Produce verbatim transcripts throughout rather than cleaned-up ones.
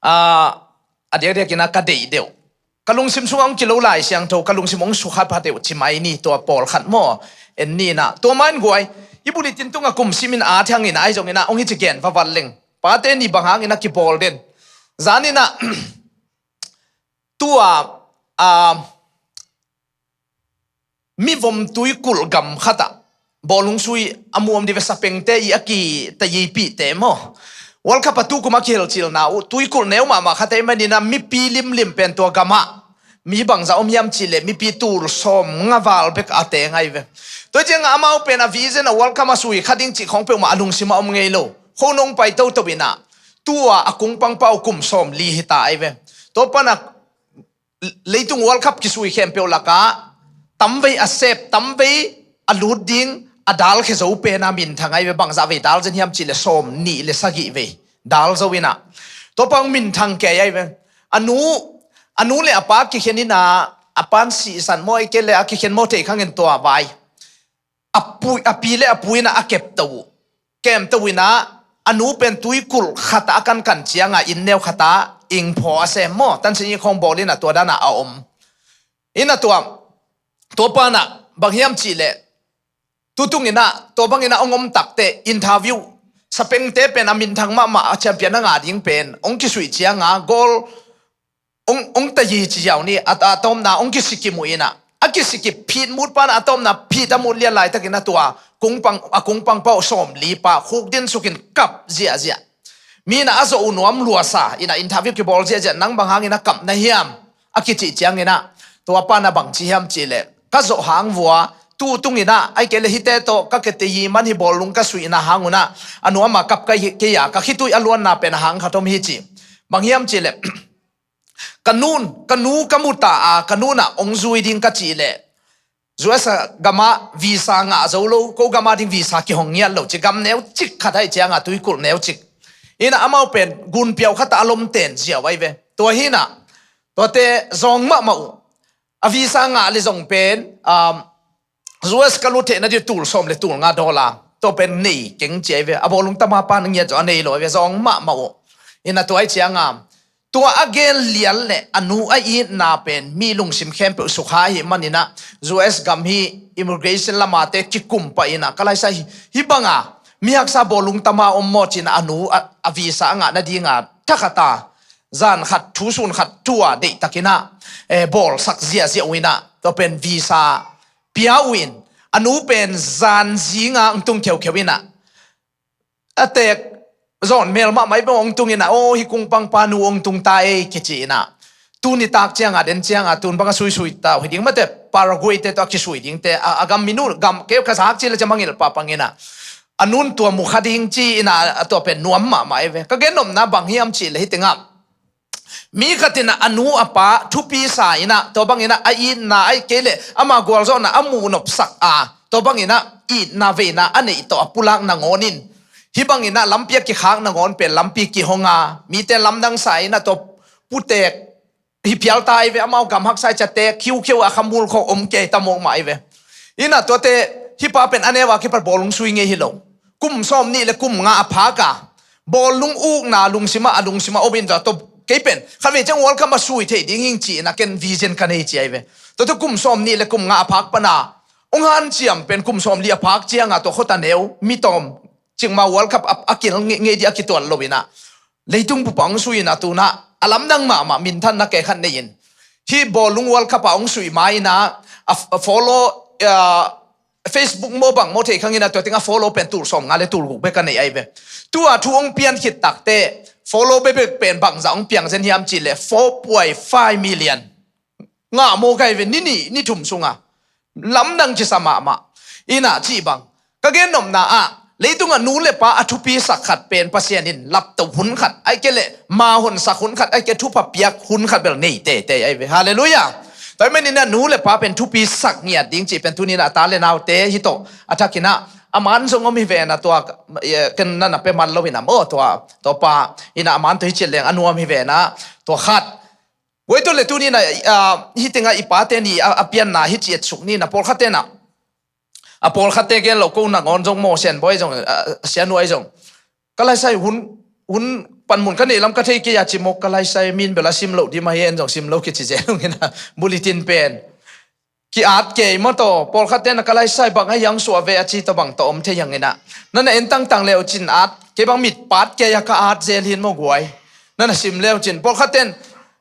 a diakdiak in ah ka deih deuh, ka lungsim sungah hong kilo Lai Siangtho, ka lungsim hong sukha pha deuh ci mai ni, tua pawlkhat maw. En ni in ah tua mah in guai, i bulletin tungah kum sim in a thiang in ah, ahi zongin ah hong hi ci gen vavat leng, pate ni bang hangin ah kibawl den. Zan in ah tua, a, mivom tuikulh gam khatah bawlung sui a muam di ve, sapengte i a kitayipihte maw. World Cup a tukum a kihelcilna uh tuikulh neu mahmah khat ei manin ah mipi limlim pen tua gamah mi bangzah om hiam cihleh mipi tul sawm nga val bek a teng ahi ve. Tua ciangah amau pen a vision a World Cup a sui kha ding cih khawng peuhmah a lungsim ah om ngei lo. Khonung pai toto in ah tua a kungpang pau kum sawm li hi ta ahi ve. Tua panah leitung World Cup kisui khempeuh lakah tamvei a sep, tamvei a lut ding a dalkhia zo pen a minthang ahi ve. Bangzah vei dal zen hiam cihleh sawm nih le sagih vei dal zo in ah tua pang minthang kei ahi ve. A nu, a nu le a pa kikhen in ah a pan sihsan maw, ei kei le a kikhen maw thei khangin tua vai a pu, a pi le a pu in ah a kepto uh, kemto in ah a nu pen tuikulh khatah a kankan ciangah inn neu khatah ingphaw a sem maw, tansin i khawng bawl in ah tua danah a om. In ah tua, tua panah bang hiam cihleh tutung in ah tua bangin ah hong om takteh interview, sapengte pen a minthang mahmah a champion a ngah ding pen hong kisuih ciangah goal hong, hong tayi ci ziau ni, a, a tawmna hong kisikim uh in ah, a kisikim phit mut pan a tawmna phit a mut lian laitakin ah tua kungpang, a kungpang pau sawm li pa khuk din sukin kap ziahziah. Mi in ah a zawh uh nuam luasa in ah interview kibawl ziahziah, nang bang hangin a kap na hiam a kicih ciangin ah tua pan a bang ci hiam cihleh, ka zawh hang vua, tutung in ah, ai kei le hite tawh ka kete yi man hi bawlung ka suihna hang un ah a nuam a kap ka hi kei a, ka khitui a luanna pen a hang khat om hi ci. Bang hiam cihleh ka nun, ka nu ka mu ta a, ka nun ah hong zui ding ka cih leh U S a gamah visa ngah zo lo, ko gamah ding visa kihong ngiat lo ci, gam neu cik khat ahi ciangah tuikulh neu cik. In ah amau pen gunpiau khatah a lomten ziau ahi ve. Tua hi in ah tuate zawng mahmah uh. A visa ngah le zong pen, um, U S ka lut theihna ding tul sawm le tul nga dollar, tua pen nei keng ci ahi ve. A bawlung tama pan ngiat zo a nei lo ahi ve, zawng mahmah uh. In ah tua ahi ciangah tua a gen lian le a nu a itna pen mi lungsim khempeuh sukha ahih manin ah U S gam hi immigration lamate kikum pah in ah, ka laisa hi, hih banga mi haksa bawlung tama om maw ci in ah a nu a, a visa a ngah nadinga thakhat a zan khat thu sun khat thu a deihtakin ah, eh, bawlsak ziahziah uh in ah tua pen visa pia uh in, a nu pen zan zinga hong tung kheukheu in ah a teek zawn mel mahmah i bang hong tung in ah, aw, hih kungpang pa nu hong tung ta ei kici in ah, tuni tak ciangah den ciangah tun bang a suisui ta uh hi ding mate, Paraguay te tawh a kisui dingte a, a gam min uh, gam keu ka zak ci le cia mangilh pahpah in ah, a nun tua mu kha ding ci in ah, a tua pen nuam mahmah ahi ve. Ka gen nopna bang hiam cih le hih tengah mi khat in ah a nu a pa thupi sa in ah, tua bangin ah a itna ahih kei leh ama gualzawhna a muh nopsak a, tua bangin ah itna veina a neih tawh a pulak nangawn in, hih bangin ah lampi a kikhak nangawn pen lampi kihong a, mite lamdang sa in ah tua putek hi phial ta ahi ve, amau gam haksa i ciate khiukheu a khamul khawng om kei ta mawkmah ahi ve. In ah tuate hih pa pen a neu a kipat bawlung sui ngei hi lo. Kum sawm nih le kum nga a phak a, bawlung ukna lungsim ah, a lungsim ah om in tua tawh kei pen khatvei ciang World Cup a sui thei ding hing ci in ah ken vision ka nei ci ahi ve. Tua tawh kum sawm nih le kum nga a phak pan a hong hanciam pen kum sawm li a phak ciangah tua khuata neu mi tawm cikmah World Cup a, a kil ngei, ngei dih a kituat lo in ah leitung bup ah hong sui in ah tu in ah a lamdang mahmah minthanna kei khat nei in, hih bawlung World Cup ah hong sui ma in ah a, a follow, ah, Facebook maw bang maw thei khang in ah tua teng a follow pen tul sawm nga le tul guk bek a nei ahi ve. Tu a thu hong pian khit takteh follow bekbek pen bangzah hong piang zen hiam cih leh four point five million. Ngah maw kai ve, ni nih ni thum sungah lamdang kisa mahmah. In ah cih bang ka gen nopna ah, leitungah nu le pa a thupisak khat pen Pasian in lapto hun khat, ahih kei leh ma honsak hun khat, ahih kei leh thupha piak hun khat bel nei teitei ahi ve. Halleluiah. Tua ahih manin ah nu le pa pen thupisak ngiat ding cih pen tuni in ah a ta le naute hi tawh a thakin ah a man zong om hi ve in ah tua, eh, ken na na pia man lo in ah maw, tua, tua pa in ah a man tawh hi ciat leng a nuam hi ve in ah tua khat. Guai tawh le tuni in ah, ah, hih tengah i pate ni a, a pianna hih ci etsuk ni in ah pawlkhatte in ah, a pawlkhatte gen lo ko nangawn zong maw, Sianbawi zong, ah, Sianuai zong, ka laisai hun, hun panmun ka neih lam ka thei kei a ci mawk ka laisai, min bel a sim loh ding mah hi, en zong sim lo kici zel ung hi na, bulletin pen ki-at kei maw taw, pawlkhatte na ka laisai bang a hiang suah ve a ci tawh bang tawh om thei hiang hi na. Na na en tangtang le uh cin at, kei bang mit pat kei a ka at zel hin maw guai. Na na sim le uh cin, pawlkhatten,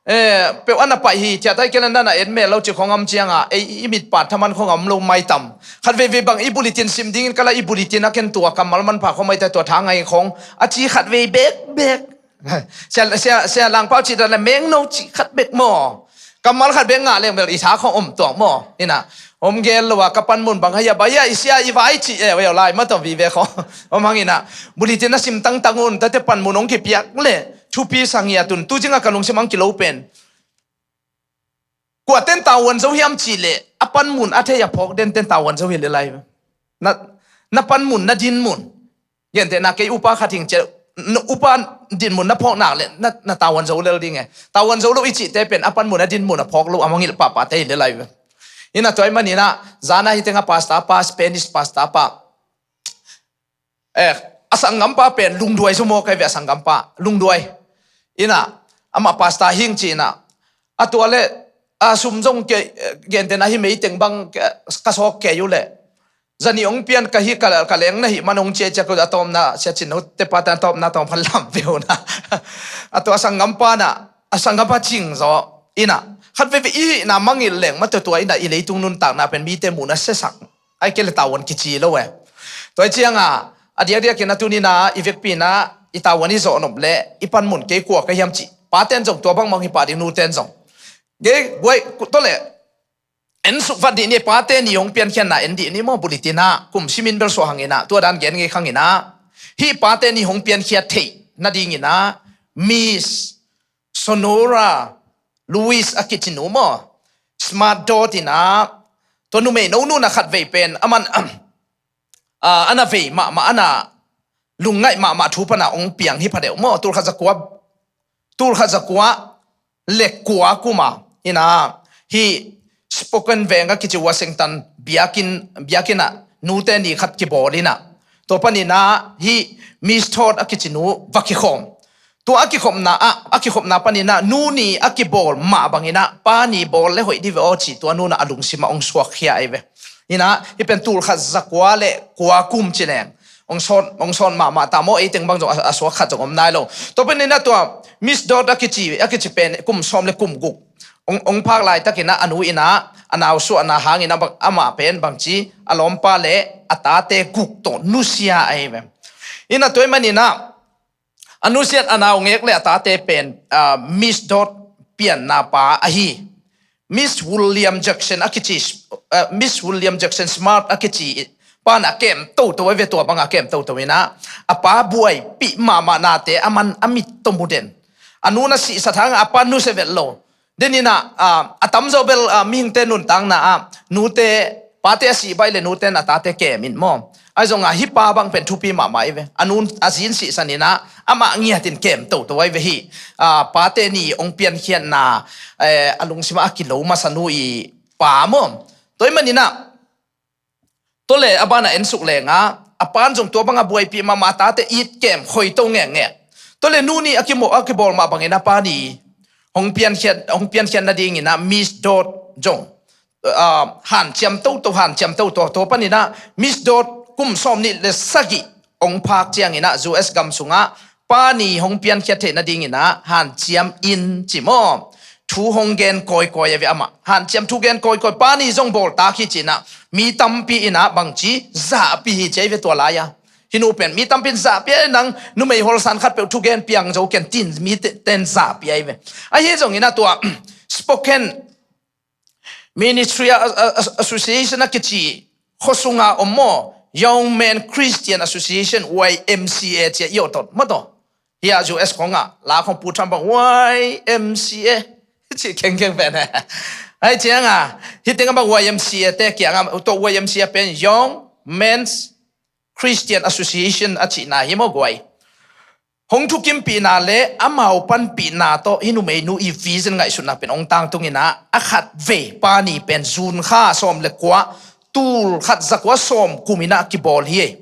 eh, peuh a na paih hi, thiat ai kei le na na en mel lo ci khong am ciang a, ei i mit pat thaman khong am lo mai tam. Khat veivei bang i bulletin sim dingin ka la i bulletin a ken tua kammal manpha khong mai ta tua tha ngai khong, a ci khat vei bek bek. Sia, sia, sia Langpau cih dan le mengno cih khat bek maw. Kammal khat bek ngah leng bel i tha khong om tuak maw. Hi na, om gel lo a ka panmun bang hia, bang hia, i sia i vai cih e, weu lai maw taw vive khong. Om hang hi na, bulletin a sim tangtang un, tate panmun hong kipiak le, thupi sang hi a tun, tu cing a ka lungsim ang kilo pen. Kua ten tavuan zo hiam cih leh, a panmun a thei a phawk den ten tavuan zo hi le lai. Na, na panmun, na dinmun. Gentehna kei upa khat hing ciah, na upa dinmun na phawk nak leh, na, na tavuan zo lel ding e. Tavuan zo lo i cihte pen, a panmun a dinmun a phawk lo, a mangngilh pahpahte hi le lai. Hi na tua ahih manin ah, zan a hi teng a pastor pa, Spanish pastor pa. Eh, a sanggampa pen lungduai zo maw kai ve a sanggampa, lungduai. Hi na, amah pastor hing ci hi na, a tua le, a sum zong kei, eh, gentehna hi meiteng bang, eh, ka sawk kei uh le. Zani hong pian ka hi ka, ka leng na hi man hong ciai ciak uh a tawmna, sia cin no te pa tan tawmna tawm khan lam ve uh na. A tua a sanggampa na, a sanggampa cing zaw. Hi na, khat veve i hihna mangngilh leng maw tua tua hi na i leitung nuntakna pen mite muhna siasak. Ai kei le tavuan kici lo e. Tua hi ciang a, a diakdiak in a tuni na, i vekpi na, i tavuan i zawh nop le, i panmun kei kua ka hiam cih. Paten zong tua bangmah hi pah ding, nuten zong. Gei, guai, ku-, tua le, en suk vat dih ni, pate ni hong piankhiatna en dih ni maw, bulletin ah, kum simin bel suah hang hi na, tua dan gen ngei khang hi na. Hih pate ni hong piankhiat theih nading hi na, Miss Sonora Lewis a kici nu maw, Smart Dot hi na, tua numei no nu na khat vei pen, a man, a, a na vei mahmah, a na lungngaih mahmah thu pan a hong piang hi pha deuh maw, tul khat za kua, tul khat za kua le kua kum a, hi na, hih Spokane veng a kici Washington biakinn, biakinn ah nute ni khat kibawl hi na. Tua panin ah hih Miss Dot a kici nu va kikhawm. Tua a kikhopna ah, a kikhopna panin ah nu ni a kibawl mah bangin ah pa ni bawl le hoih dih ve aw ci tua nu na a lungsim ah hong suakkhia ahi ve. Hi na, hih pen tul khat za kua le kua kum ci leng hong sawt, hong sawt mahmah ta maw, ei teng bang zong a, a suak khat zong om nai lo. Tua panin ah tua Miss Dot a kici, a kici pen kum sawm le kum guk hong, hong phak laitakin ah a nu in ah a nau suahna hangin ah bang, amah pen bangci a lawmpa le a tate guk tawh nusia ahi ve. Hi na, tua ahih manin ah a nusiat a nau ngek le a tate pen, ah, Miss Dot pianna pa ahi. Miss William Jackson a kici, ah, Miss William Jackson Smart a kici pa na kem toto ahi ve, tua bang a kem toto hi na. A pa buaipih mahmah nate a man a mit tawh mu den. A nu na sihsat hang a pa nusia vet lo. Den hi na, ah, a tamzaw bel, ah, mihingte nuntakna ah, nute, pate a sih baih le nute na tate kem in maw. Ahi zong a hih pa bang pen thupi mahmah hi ve. A nun, a zin sihsan hi na, amah ngiat in kem toto ahi ve hih. Ah, pate ni hong piankhiatna, eh, a lungsim ah a kilo masa nu i pa maw. Tua ahih manin ah, tua le a ban a en suk leng a, a pan zong tua bang a buaipih mahmah, a tate it kem khoi to ngekngek. Tua le nu ni a kimaw, a kibawl mah bangin a pa ni hong piankhiat, hong piankhiat nadingin ah Miss Dot zong, ah, hanciam toto, hanciam toto. Tua panin ah Miss Dot kum sawm nih le sagih hong phak ciangin ah U S gam sungah pa ni hong piankhiat theih nadingin ah hanciam in ci maw, thu hong gen kawikawi ahi ve amah. Hanciam thu gen kawikawi, pa ni zong bawltak hi ci-in ah mi tampi in ah bangci zahpih hi ci ahi ve tua lai-a. Hih nu pen mi tampi in zahpih ahi, nang numei holsan khat peuh thugen piang zo ken, tin mi te-, ten zahpih ahi ve. Ahi zongin ah tua Spokane Ministry a, a, a, Association a kici khua sunga om maw, Young Men Christian Association, Y M C A ci a i awt awt maw taw. Hih a U S khawng ah la khawng pu tham bang Y M C A ci khengkheng pen e. Ahi ciang a, hih teng a bang Y M C A te kiang a, tua Y M C A pen Young Men's Christian Association a cihna hi maw guai. Hong thukimpihna le amau panpihna tawh hih numeinu i vision ngaihsutna pen hong tangtungin ah, a khat vei pa ni pen June kha sawm le kua, tul khat za kua sawm kum in ah kibawl hi.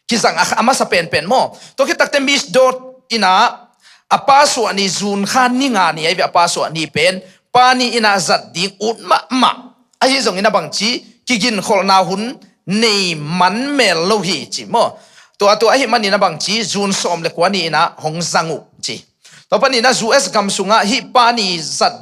Kizang a, a masa penpen maw. Tua khit takte Miss Dot in ah, a pa suah ni, June kha ni nga ni ahi ve, a pa suah ni pen pa ni in a zat ding ut mahmah. Ahi zongin a bangci kiginkholhna hun nei man mel lo hi ci maw. Tua tua ahi manin a bangci June sawm le kua ni in a hong zang uh ci. Tua panin a U S gam sungah hih pa ni zat,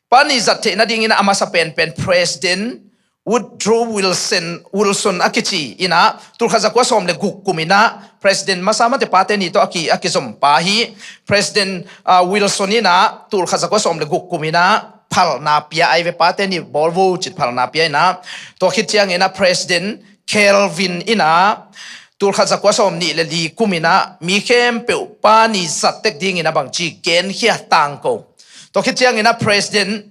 pa ni zat theih nadingin a masa penpen President Woodrow Wilson, Wilson a kici in a, tulkhat zakua sawm le guk kum in a President masa mate pate ni tawh a ki, a kizom pa hi. President, ah, Wilson in a tulkhat zakua sawm le guk kum in a phalna pia ahi ve, pate ni bawl vo cin phalna pia in a. Tua khit ciangin a President Calvin in a tulkhat zakua sawm nih le li kum in a mi khempeuh pa ni zat tek dingin a bangci genkhia tangko. Tua khit ciangin a President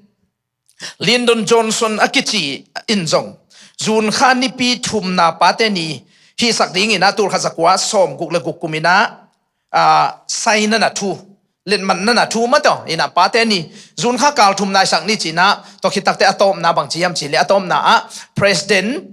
Lyndon Johnson a kici in zong June kha nipi thumna pate ni hihsak dingin a tulkhat zakua sawm guk le guk kum in a, ah, sign na na thu, letman na na thu mataw in a pate ni June kha kal thumna i sak ni ci in a, tua khit takte a tawpna bangci hiam ci le a tawpna ah President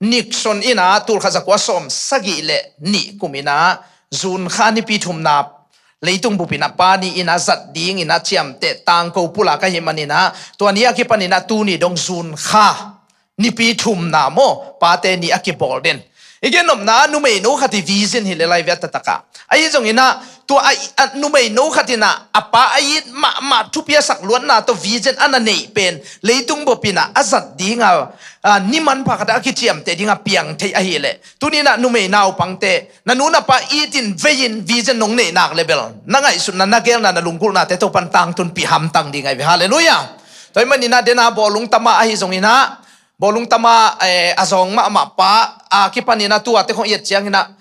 Nixon in a tulkhat zakua sawm sagih le nih kum in a June kha nipi thumna leitung bup in a pa ni in a zat dingin a ciamteh tangko pulak ahi manin a, tua ni a kipanin a tuni dong June kha nipi thumna maw pate ni a kibawl den. I gen nopna a numeino khat i vision hi le lai ve a taktak a. Ahi zongin a tua a, a numeino khat in a a pa a it mahmah thupi a sak luatna tawh vision a na neih pen leitung bup in a a zat ding a, a, ni manpha khat a kiciamteh ding a piang thei ahih leh tuni in a numei naupangte na nu na pa it in vei in vision nong neih nak le bel na ngaihsutna, na gelna, na lunggulhnate Topan tangtunpih hamtang ding ahi ve. Halleluiah. Tua hi manin a den a bawlung tama ahi zongin a bawlung tama, eh, a zawng mahmah pa a kipanin a tuate khong i et ciangin a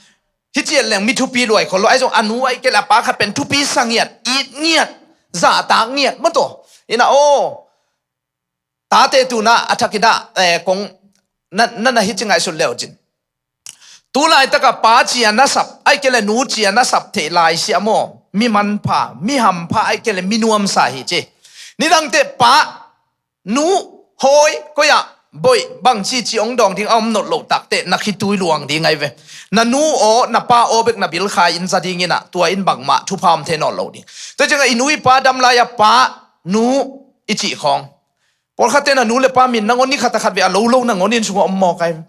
hi ciat leng mi thupi luai khol lo ahi zong a nu ahi kei le a pa khat pen thupi sa ngiat, it ngiat, zahtak ngiat mataw in a aw. Tate tuna a thak in a, eh, kong na, na, na hi ci ngaihsut leu cin. Tu laitak a pa cia na sap ahi kei le nu cia na sap theih lai siah maw, mi manpha, mi hampha ahi kei le mi nuamsa hi ci. Nidangte pa, nu, hawi, koi ah, boih, bangci ci hong dawng ding a om nawn loh takte na khitui luang ding ahi ve. Na nu aw, na pa aw bek na bilkhai in za dingin a tua in bangmah thupha om thei nawn lo ding. Tua ciangah i nu i pa dam lai a pa, nu i cih khawng. Pawlkhatte na nu le pa min nangawn ni khat a khat ve a lo lo nangawn in sungah om mawk ahi ve.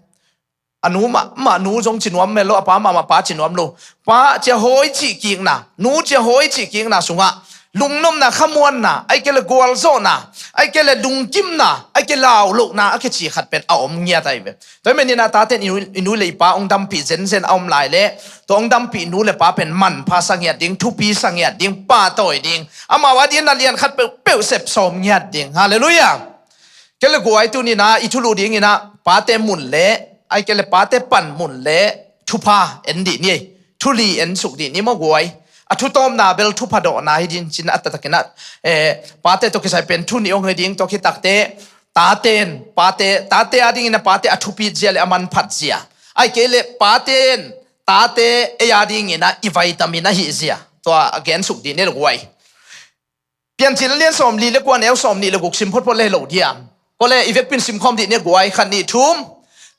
A nu mah, mah nu zong ci nuam mel lo, a pa mah, mah pa ci nuam lo. Pa cia hawi cih kikna, nu cia hawi cih kikna sungah lungnopna, khamuanna, ahi kei le gualzawhna, ahi kei le lungkimna, ahi kei le laulohna a kici khat pen a om ngiat ahi ve. Tua hi manin a tate in i nu, i nu le i pa hong dampih zenzen a om lai le tua hong dampih nu le pa pen manpha sa ngiat ding, thupi sa ngiat ding, pahtawi ding, amau a dingin a lian khat peuhpeuh sep sawm ngiat ding. Halleluiah. Kei le guai tuni in a i thulu dingin a pate mun le, ahi kei le pate pan mun le thupha en dih ni. Thu li en suk dih ni maw guai. A thu tawpna bel thupha dawhna hi ding cin a taktakin a, eh, pate tawh kisai pen thu nih hong hi ding, tua khit takte taten pate, tate a dingin a pate a thupit zia le a manphat zia, ahi kei le paten tate ei a dingin a i vitamin ahih zia, tua a gen suk dih ni le guai. Piancil a lian sawmli le kua, neu sawmnih le guk sim photphot le hi lo diam? Kawle i vekpin simkhawm dih ni guai, khat nih thum.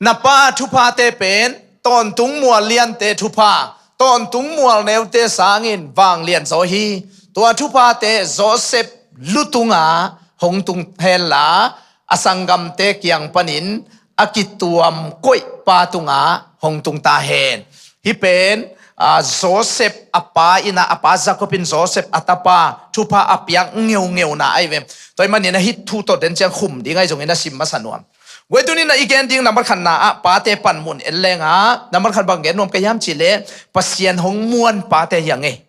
Na pa thuphate pen tawntung mual liante thupha, tawntung mual neute sangin vanglian zaw hi. Tua thuphate Joseph lu tungah hong tung henla, a sanggamte kiang panin a kituam koih pa tungah hong tung ta hen. Hih pen, ah, Joseph a pa in a, a pa Jacob in Joseph a tapa thupha a piak ngeungeuna ahi ve. Tua hi manin a hih thu tawh den ciang khum ding ahi zongin a sim masa nuam. Guai tuni in a i gen ding nambat khatna ah pate panmun en lenga, nambat khat bang gen nuam ka hiam cih leh Pasian hong muan pate hi a ngei.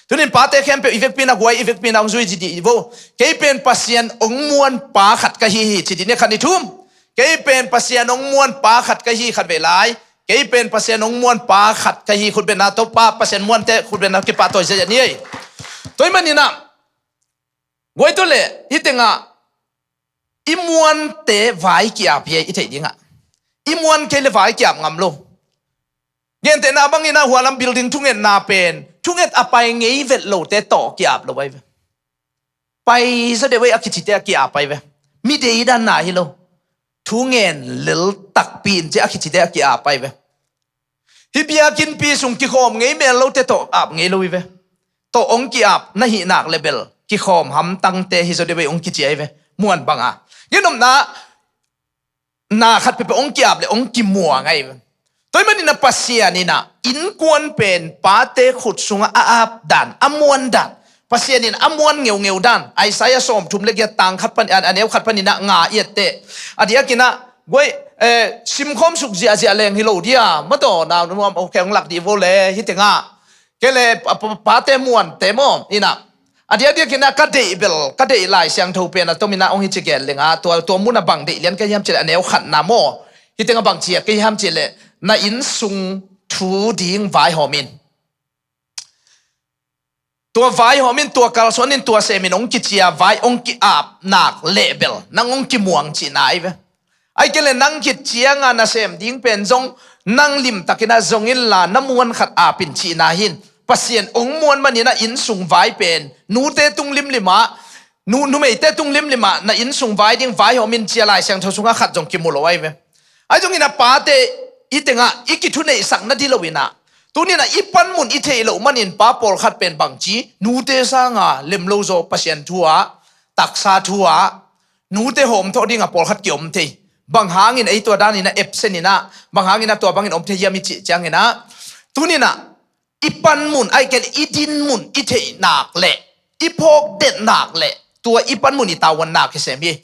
Tunin pate khempeuh i vekpi in a guai, i vekpi in a hong zui ci dih vo. Kei pen Pasian hong muan pa khat ka hi hi ci dih ni, khat nih thum. Kei pen Pasian hong muan pa khat ka hi, khat vei lai. Kei pen Pasian hong muan pa khat ka hi, khutbetna Topa Pasian muante khutbetna kipahtawi zia ni ei. Tua hi manin a guai tua le hih tengah i muante vai kiap hi ei, i theih dingah. I muan kei le vai kiap ngam lo. Gentehna bangin a hualam building thungetna pen thunget a pai ngei vet lote tawh kiap lo ahi ve. Pai zaw deuh ei a kicite a kiap ahi ve. Mi deidanna hi lo. Thungen lel takpi in ci a kicite a kiap ahi ve. Hih biakinnpi sung kikhawm ngei mel lote tawh ap ngei lo hi ve. tawh hong ki-ap na hih nak le bel kikhawm hamtangte hi zaw dih ve, hong kici ahi ve. Muan banga, ginopna na khat peuhpeuh hong ki-ap le hong kimuang ahi ve. Tua ahih manin ah Pasian in ah innkuan pen pate khut sungah a ap dan, a muan dan, Pasian in a muan ngeungeu dan, Isaiah sawmthum le giat tang khat pan, a, a neu khat panin ah nga i etteh. A diakin ah guai, eh, simkhawm suk ziahziah leng hi lo dia, mataw, na nuam, okay, hong lak dih vo le, hih tengah kei le pa-, pa-, pate muante maw, in ah, a diakdiakin ah ka deih bel, ka deih Lai Siangtho pen a tomin ah hong hi ci gen leng a, tua, tua mun ah bang deih lian ka hiam cih leh, a neu khatna maw, hih tengah bang ci a ka hiam cih leh, na inn sung thu ding vaihawm in. Tua vaihawm in, tua kalsuan in, tua sem in hong kici a, vai hong ki-ap nak le bel nang hong kimuang cihna ahi ve. Ahih kei leh nang khit cianga nasem ding pen zong nang limtakin ah zong inla na muan khat ap in cihna hi in. Pasian hong muan manin ah inn sung vai pen nute tung limlim ah, nu, numeite tung limlim ah na inn sung vai ding vaihawm in ci a Lai Siangtho sungah khat zong kimu lo ahi ve. Ahi zongin ah pate i tengah i kithuneihsak nading lo in ah, tuni in ah i panmun i theih loh manin pa pawlkhat pen bangci, nute sanga lem lo zaw Pasian thu ah, taksa thu ah, nute hawmthawh dingah pawlkhat kiom thei. Bang hangin ei tua danin ah absent in ah, bang hangin ah tua bangin om thei hiam i cih ciangin ah, tuni in ah i panmun, ahih kei leh i dinmun i theih nak le i phawk den nak le tua i panmun i tavuan nak kisem hi.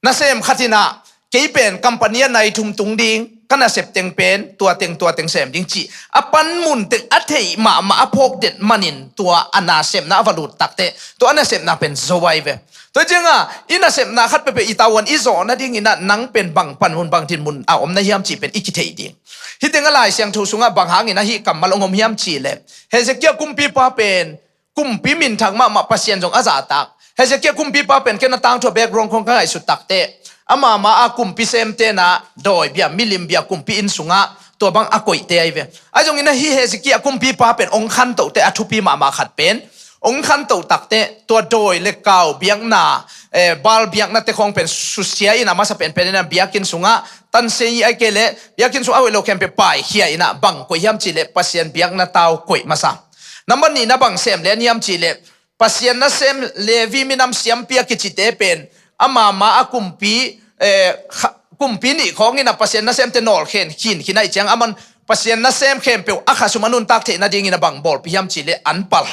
Nasem khat in ah, kei pen company ah nai thum tung ding, ka nasep teng pen tua teng, tua teng sem ding cih a panmun teng a theih mahmah, a phawk den manin tua a nasepna a va lut takteh, tua a nasepna pen zo ahi ve. Tua cianga i nasepna khat peuhpeuh i tavuan i zawh nadingin ah nang pen bang panmun, bang dinmun a om na hiam cih pen i kitheih ding. Hih tengah Lai Siangtho sungah bang hangin ah hih kammal hong om hiam cih leh, Hezekiah kumpipa pen kumpi minthang mahmah, Pasian zong a zahtak. Hezekiah kumpipa pen ken a tangthu a background khawng ka ngaihsut takteh, ama ma a kumpi semte in ah dawi bia, milim bia, kumpi inn sungah tua bang a koihte ahi ve. Ahi zongin ah hih Hezekiah kumpipa pen hong khantohte a thupi mahmah khat pen, hong khantoh takteh tua dawi le kau biakna, eh, Baal biaknate khawng pen susia in a masa penpen in ah biakinn sungah tansia, ahih kei leh biakinn sungah a hoih lo khempeuh paikhia in ah bang koih hiam cih leh Pasian biakna tau koih masa. Nambat nihna bang sem lian hiam cih leh, Pasian nasem Levi minam siampi a kicite pen ama ma a kumpi, eh, kha-, kumpi nih khawng in ah Pasian nasemte nawlkhen khin khin ahih ciang, aman Pasian nasem khempeuh a khasum a nuntak theih nadingin ah bang bawlpih hiam cih leh an pal.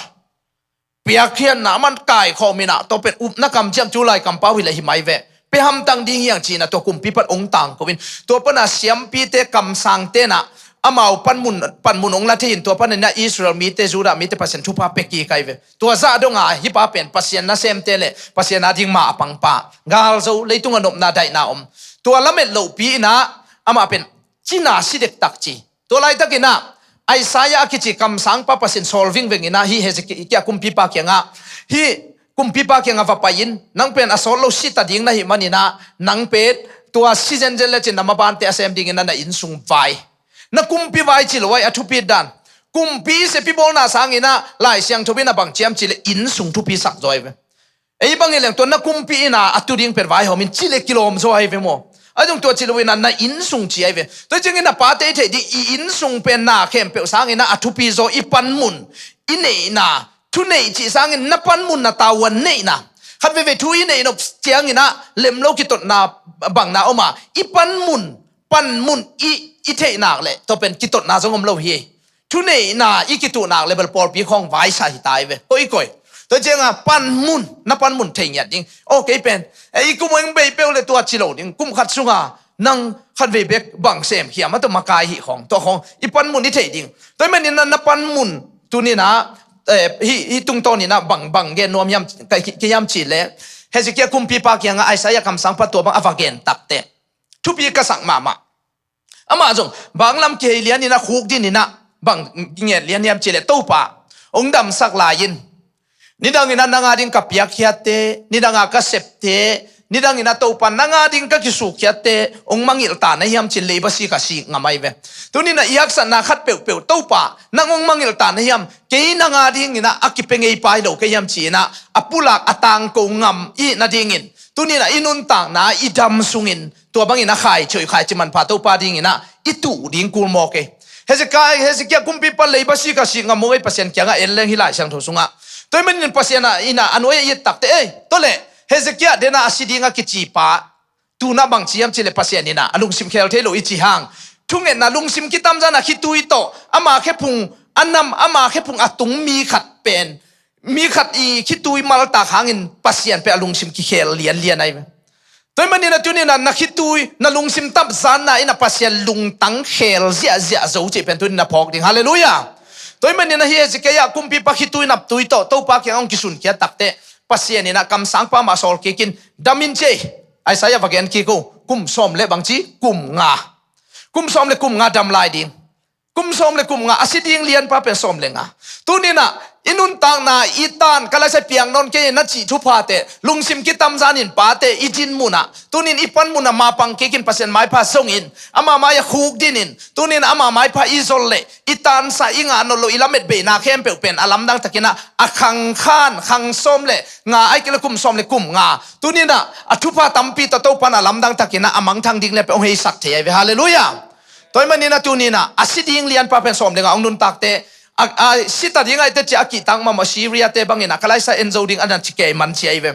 Piakkhiatna aman kaikhawm in ah, tua pen upna kamciam, tu lai kampau hi leh hi mai ve. Pe hamtang ding hi hang ci-in ah tua kumpi pan hong tangko in, tua pan a siampite, kamsangte in ah amau panmun, panmun hong la thei in, tua panin ah Israel mite, Judah mite Pasian thupha pia kik ahi ve. Tua zah dong a hih pa pen Pasian nasemte le Pasian ading ma a pangpa, galzo, leitung a nopna daihna om, tua lamet lohpi in ah amah pen cina si dektak ci. Tua laitakin ah Isaiah a kici kamsangpa Pasian sawl vingveng in ah hih Hezekiah kumpipa kiangah, hih kumpipa kiangah va pai in, nang pen a sawt lo si ta ding na hih manin ah, nang pen tua si zenzen lecin na mabante a sem dingin ah na inn sung vai, na kumpi vai ci lo ahi, a thupit dan. Kumpi i sep i bawlna sangin ah Lai Siangtho in ah bang ci hiam cih leh inn sung thupi sak zaw ahi ve. Ei bang hi leng tua na kumpi in ah a tu ding pen vaihawm in ci leh kilawm zaw ahi ve maw. Ahi zong tua ci lo in ah na inn sung ci ahi ve. Tua ciangin ah pate i theih ding, i inn sung pen na khempeuh sangin ah a thupi zaw, i panmun, i neihna, thuneih cih sangin na panmun, na tavuan neihna. Khat veivei thu i neih nop ciangin ah lem lo kitotna bangna om a, i panmun, panmun i, i theih nak leh tua pen kitotna zong om lo hi. Thuneihna i kituh nak leh bel pawlpi khawng vaisa hi ta hi ve. Koikoi. Tua ciangah panmun, na panmun thei ngiat ding. Aw, kei pen, eh, i kum hong bei peuh leh tua ci lo ding. Kum khat sungah nang khat vei bek bang sem hiam a, tua makai hih khawng, tua khawng i panmun i theih ding. Tua ahih manin na, na panmun tuni-in ah, eh, hih, hih tungtawnin ah bang, bang gen nuam hiam, ka, ka hiam cih leh, Hezekiah kumpipa kiangah Isaiah kamsangpa tua bang a va gen takteh thupi ka sak mahmah. Amah zong banglam kihei lianin ah, khukdinin ah bang nget lian hiam cih leh, Topa, hong damsak lai-in nidangin ah nang ading ka piakkhiatte, nidang a ka septe, nidangin ah Topa nang ading ka kisukkhiatte hong mangngilh ta na hiam ci-in leiba sik a sik ngam ahi ve. Tuni-in ah i haksatna khat peuhpeuh, Topa, nang hong mangngilh ta na hiam, kei nang adingin ah a kipia ngei pai lo ka hiam ci-in ah a pulak, a tangko ngam i hih nadingin, tuni-in ah i nuntakna, i dam sungin tua bangin a khaici hoih, khaici manpha Topa dingin ah i tuh ding kul mawk ei. Hezekiah, Hezekiah kumpipa leiba sik a sik ngam mawk ei, Pasian kiangah en leng hih Lai Siangtho sungah. Tua ahih manin Pasian in a nuai a i et takte, ei, tua leh Hezekiah dena a si ding a kici pa, tu-in a bang ci hiam cih leh Pasian in a lungsim khel thei lo i cih hang, thungetna lungsim kitamzan a khitui tawh ama khephung a nam, ama khephung a tung mi khat pen, mi khat i khitui maltak hangin Pasian pen a lungsim kikhel lianlian ahi ve. Tua ahih manin a tuni-in a na khitui, na lungsim tamzanna in a Pasian lungtang khel ziahziah zo cih pen tuni-in a phawk ding. Halleluiah. Tua ahih manin a hih Hezekiah kumpipa khitui naptui tawh Topa kiangah hong kisun khiat takte, Pasian in a kamsangpa mah sawl kik in, dam in ci ei. Isaiah va gen kik uh, kum sawm le bang ci, kum nga. Kum sawm le kum nga dam lai ding. Kum sawm le kum nga, a si ding lianpa pen sawm le nga. Tuni-in a i nuntakna, i tan, ka laisai piang nawn kei na cih thuphate, lungsim kitamzan in pate i dinmun ah, tuni-in i panmun ah mapang kik in Pasian maipha zong in, ama mai-ah khukdin in, tuni-in a ama maipha i zol leh i tansa, i ngah nawn loh, i lametbeina khempeuh pen a lamdang takin a, a khang khat, khang sawm le nga, ahih kei leh kum sawm le kum nga, tuni-in a a thupha tampi tawh Topa in a lamdang takin a a mangthang ding lian pen hong heisak thei ahi ve. Halleluiah. Tua ahih manin a tuni-in a a si ding lianpa pen sawm le nga hong nuntakte, a, a si ta ding ahih teh ci a kihtak mahmah Syria-te bangin a ka laisai en zo ding a na ci kei man ci ahi ve.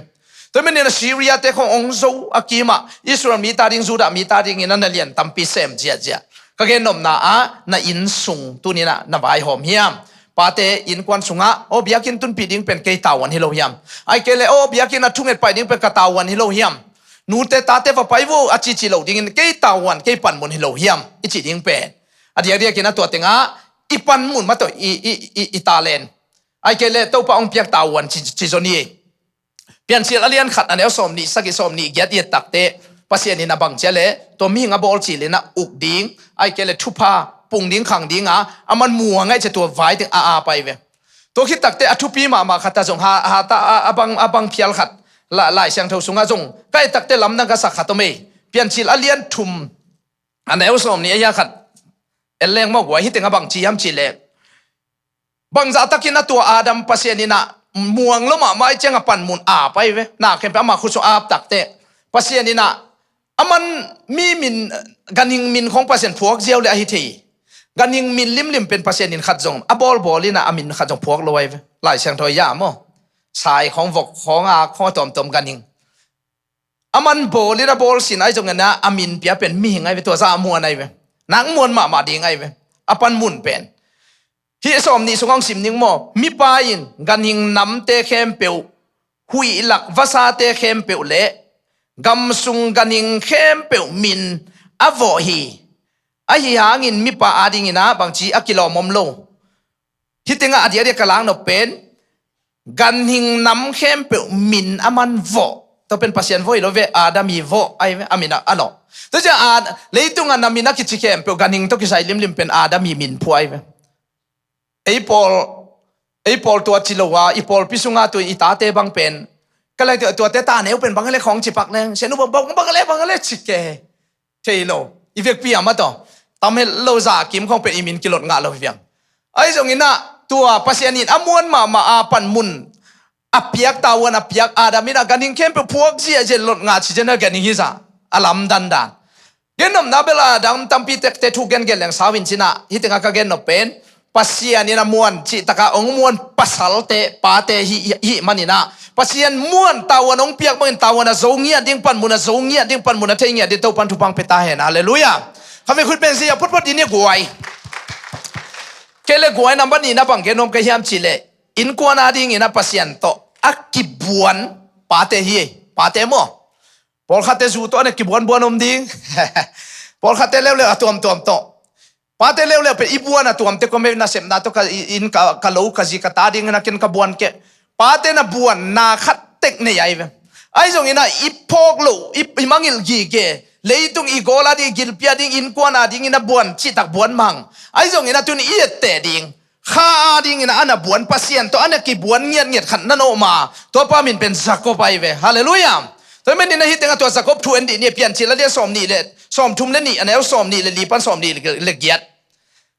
Tua ahih manin a Syria-te khawng hong zo a kimah Israel mite ading, Judah mite adingin a na lian tampi sem ziahziah. Ka gennopna ah, na inn sung tuni-in a na vaihawm hiam? Pate innkuan sungah, aw, biakinn tunpih ding pen kei tavuan hi lo hiam? Ahih kei leh, aw, biakinn ah thunget pai ding pen ka tavuan hi lo hiam? Nute tate va pai vo a cici loh dingin kei tavuan, kei panmun hi lo hiam i cih ding pen, a diakdiakin a tua tengah i panmun mah tawh i, i, i, i talent, ahih kei leh Topa hong piak tavuan ci, ci zaw ni. Piancil a lian khat a neu sawmnih sagih, sawmnih giat i et takte, Pasian in a bang ci a leh tua mihing a bawl cilin a uk ding, ahih kei leh thupha pung ding, khang ding a, aman muang ahih ciang tua vai teng a ap ahi ve. Tua khit takte a thupi mahmah khat a zong ha, ha ta a, a bang, a bang phial khat, la, Lai Siangtho sungah zong ka et takte lamdang ka sak khat om ei. Piancil a lian thum a neu sawmnih a hia khat en leng maw guai, hih teng a bang ci hiam cih leh, bangzah takin a tua Adam Pasian in a muang lo mahmah ahih ciang a panmun ap ahi ve. Na khempeuh ama khut sung ap takte, Pasian in a, aman mi min, ganhing min khawng Pasian phuak ziau leh ahi thei. Ganhing min limlim pen Pasian in khat zong a bawlbawl in a, a min khat zong phuak lo ahi ve. Lai Siangtho ah maw, sai khawng, vok khawng, ak khawng, a tuamtuam ganhing. Aman bawl in a bawl sin ahi zongin a, a min pia pen mihing ahi ve, tua zah a muan ahi ve. Nang muan mahmah ding ahi ve, a panmun pen. Hih sawmnih sungah hong sim ning maw, mipa in ganhing namte khempeuh, huih lak vasate khempeuh leh gamsung ganhing khempeuh min a vawh hi. Ahi hangin mipa adingin a bangci a kilawm om lo. Hih tengah a diakdiak ka laknop pen, ganhing nam khempeuh min aman vawh. Tua pen Pasian vawh hi lo ve, Adam i vawh ahi ve, a min a, a lawh. Tua ciang a, leitungah na min a kici khempeuh ganhing tawh kisai limlim pen Adam i min phuah ahi ve. Ei pawl, ei pawl tua ci lo a, i pawlpi sungah tua i tate bang pen, ka leh tua, tuate ta neu pen bang a leh khawng ci pak leng, sianu bang, bang, bang a leh, bang a leh ci kei. Thei lo. I vekpi ah mah tawh, tam het lo zah kim khawng pen i min kilot ngah lo hi viang. Ahi zongin a, tua Pasian in a muan mahmah a panmun a piak, tavuan a piak Adam in a ganhing khempeuh phuak ziahziah, lot ngah ci ciang a ganhing hi zah a lamdang dan. Gennopna bel a dang tampi tekte thu gengen leng sau in cin a, hih tengah ka gennop pen Pasian in a muan cih takah hong muan pasalte, pate hih, hih manin a, Pasian muan tavuan hong piak bangin tavuan a zo ngiat ding, panmun a zo ngiat ding, panmun a thei ngiat ding Topan thupha hong pia ta hen. Halleluiah. Kha vei khut beng zia photphot dih ni guai. Kei leh guai number nihna bang gen nuam ka hiam cih leh, innkuan adingin a Pasian tawh a kibuan pate hi. Pate maw, pawlkhatte zu tawh a na kibuanbuan om ding. Pawlkhatte leuleu a tuamtuam tawh. Pate leuleu pen i buan a tuamte kua mei, nasepna tawh ka, i, inn ka, ka lo, ka zi, ka ta dingin a ken ka buan kei. Pate na buanna khat tek nei ahi ve. Ahi zongin a i phawk loh, i, i mangngilh gige, leitung i gawl ading, i gilpi ading, innkuan adingin a buan cihtak buan mah. Ahi zongin a tuni i etteh ding, kha adingin a na buan, Pasian tawh a na kibuan ngiatngiat khat na om a, tuapa min pen Jacob ahi ve. Halleluiah. Tua ahih manin a hih tengah tua Jacob thu en dih ni, Piancil a lian sawmnih le, sawmthum le nih, a neu sawmnih le li pan sawmnih le giat.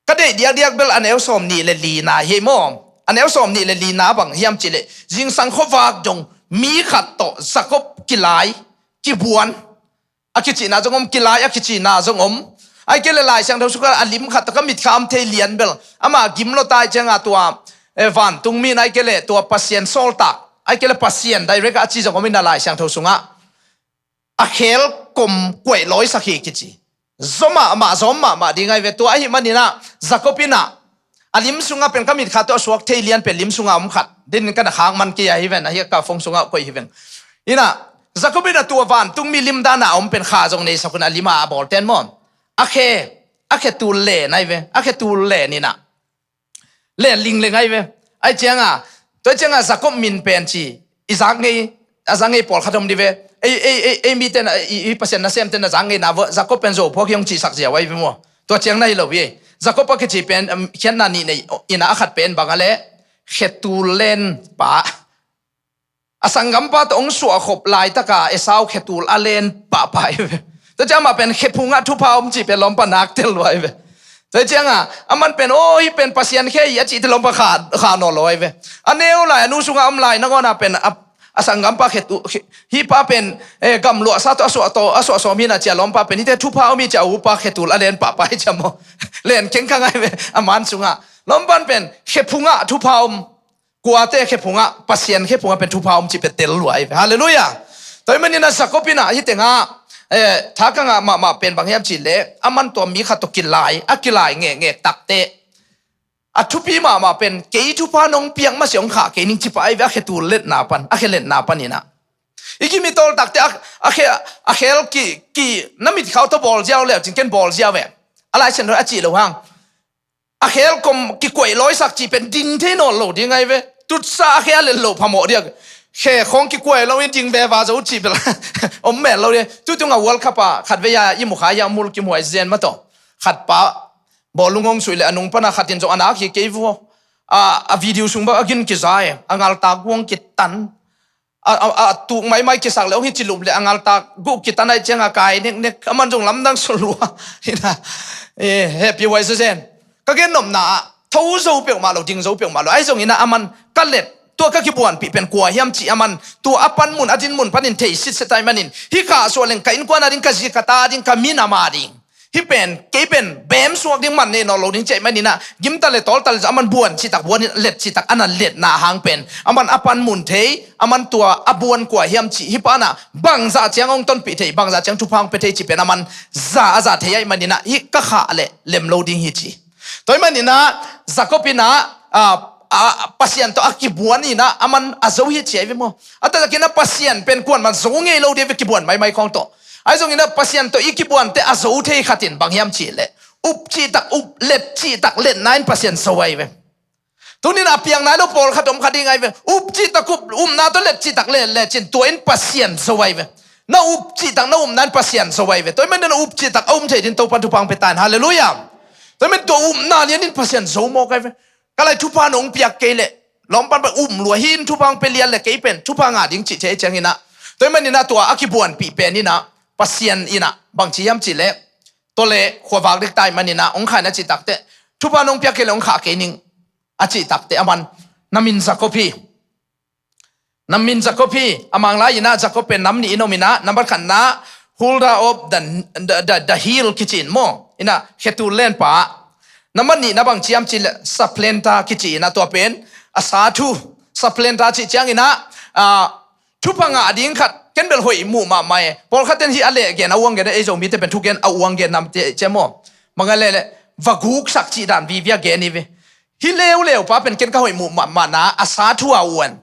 Ka deih diakdiak bel a neu sawmnih le lina hi maw. A neu sawmnih le lina bang hiam cih leh, zingsang khuavak dong mi khat tawh Jacob kilai, kibuan. A kicihna zong om, kilai a kicihna zong om. Ahih kei leh Lai Siangtho sungah a lim khat tawh ka mit kham thei lian bel, amah gim lua ta ahih ciangin tua, eh, vantung mi in ahih kei leh tua Pasian sawltak, ahih kei leh Pasian direct a ci zong om in a Lai Siangtho sungah a khel kom kuaih lawisak hi kici. Zaw mahmah, zawm mahmah ding ahi ve. Tua ahih manin ah Jacob in ah a lim sungah pen ka mitkha tawh a suak thei lian pen lim sungah om khat. Din ka na khak man kei ahi ven, ahi ka phone sungah koih hi veng. In ah Jacob in ah tua vantung mi lim dan a om pen kha zong nei sak un a lim a a bawl ten maw. A khe, a khe tul len ahi ve. A khe tul len in ah len lingleng ahi ve. Ahih ciangin, tua ciangin Jacob min pen ci, i zak ngei, a zak ngei pawlkhat om dih ve. Ei, ei, ei, ei mite na, i, i Pasian nasem te na zak ngei na vo, Jacob pen Zo phuak hi hong cihsak ziau ahi ve maw. Tua ciang na hi lo hi. Jacob a kici pen, em, khiatna nih nei, in ah a khat pen bang a leh, khetul len pa. A sanggampa tawh hong suahkhop laitaka Esau khetul a len pahpah hi ve. Tua ciang amah pen khe phungah thupha om cih pen lawmpa nak tel lua hi ve. Tua ciangin, aman pen, "Aw, hih pen Pasian khe hi," a cih teh lawmpa kha, kha nawn lo hi ve. A neu lai, a nu sungah om lai, nangawn ah pen, a, a sanggampa khetul, khe, hih pa pen, eh, gamluahsa tawh a suah tawh, a suah sawm hi na ci a lawmpa pen, hihte thupha om hi ci a upa khetul a len pahpah hi ci a maw. Len khengkhang ahi ve, a man sungah. Lawmpa pen, khe phungah thupha om. Kuate khe phungah, Pasian khe phungah pen thupha om cih pen tel lua ahi ve. Halleluiah. Tua ahih manin ah Jacob in ah hih tengah, eh, tha ka ngah mahmah pen bang hiam cih leh, aman tua mi khat tawh kilai, a kilai ngekngek takteh. A thupi mahmah pen, kei thupha nong piak masiah hong khah kei ning ci pah ahi ve, a khetul letna pan, a khe letna pan in ah. I kimitol takteh, a, a khe, a khel ki, ki, na mitkha uh tawh bawl ziau le, cin ken bawl ziau ve. A Lai Siangtho a cih lo hang. A khel kom kikuaih lawisak cih pen ding thei nawn lo ding ahi ve. Tutsa a khe a let lo phamawh diak. Khe khawng kikuaih lo in ding veva zo cih pen om men lo ding. Tutung a World Cup ah khatvei a i mukha a mul kimhuai zen mah tawh. Khat pa bawlung hong suih leh a nung pan a khat in zong a nak hi kei vua. A, a video sung bang a gin kiza e. A ngaltak guang kitan. A, a, a tuk maimai kisak le hong hi ci lup le a ngaltak guh kitan ahih ciangin a kai neknek, aman zong lamdang suak lua. Hi na, eh, hehpih huai zen. Ka gen nopna ah, tho zo peuhmah lo, ding zo peuhmah lo. Ahi zongin ah aman ka let, tua ka kibuanpih pen kua hiam cih aman, tua a panmun, a dinmun panin thei sitset ahih manin, hih kha suah leng ka innkuan a ding, ka zi ka ta a ding, ka minam a ding. Hih pen, kei pen, bem suak ding man nei nawn lo ding ci ahih manin ah, gimta le tawlta le zah aman buan citak buan in, let citak a na letna hang pen. Aman a panmun thei, aman tua a buan kua hiam cih, hih pan ah, bangzah ciang hong tonpih thei, bangzah ciang thupha hong pia thei cih pen, aman za a za thei ahih manin ah, hih ka khah leh lem lo ding hi ci. Tua ahih manin ah, Jacob in ah, ah, ah, Pasian tawh a kibuan in ah, aman a zo hi ci ahi ve maw. A taktakin ah Pasian pen kuaman zo ngei lo ding ve kibuan maimai khawng tawh. Ahi zongin ah Pasian tawh i kibuante a zo thei khat in bang hiam cih leh. Up cihtak up, let cihtak letna in Pasian zo ahi ve. Tunin a piang nai lo pawlkhat om kha ding ahi ve. Up cihtak up, upna tawh let cihtak let, let cin tua in Pasian zo ahi ve. Na up cihtak na upna in Pasian zo ahi ve. Tua ahih manin na up cihtak a um thei din Topan thupha hong pia ta in. Halleluiah. Tua ahih manin tua upna lian in Pasian zo mawk ahi ve. Ka lai thupha nong piak kei leh. Lawmpan pen um lua hi in thupha hong pia lian leh kei pen. Thupha ngah ding cih thei ciangin ah. Tua ahih manin ah tua a kibuanpih pen in ah. Pasian in ah. Bang ci hiam cih leh. Tua leh khuavak dek ta ahih manin ah. Hong khah in a cih takteh. Thupha nong piak kei leh hong khah kei ning. A cih takteh aman. Na min Jacob hi. Na min Jacob hi, a Manglai in ah Jacob pen nam nih in om in ah, nambat khatna, holder of the, the, the, the heel kici in maw, in ah, khetul lenpa. Nambat nihna bang ci hiam cih leh, supplanter kici in ah tua pen, a sa thu, supplanter cih ciangin ah, ah, thupha ngah ding khat, ken bel hoih muh mahmah e. Pawlkhat ten hih a leh gen, a uang gen, ei Zomite pen thu gen, a uang gen namte ci maw. Mangah leh leh, va guksak cih dan vivi a gen hi ve. Hih leuleu pa pen ken ka hoih muh mahmahna, a sa thu a uan.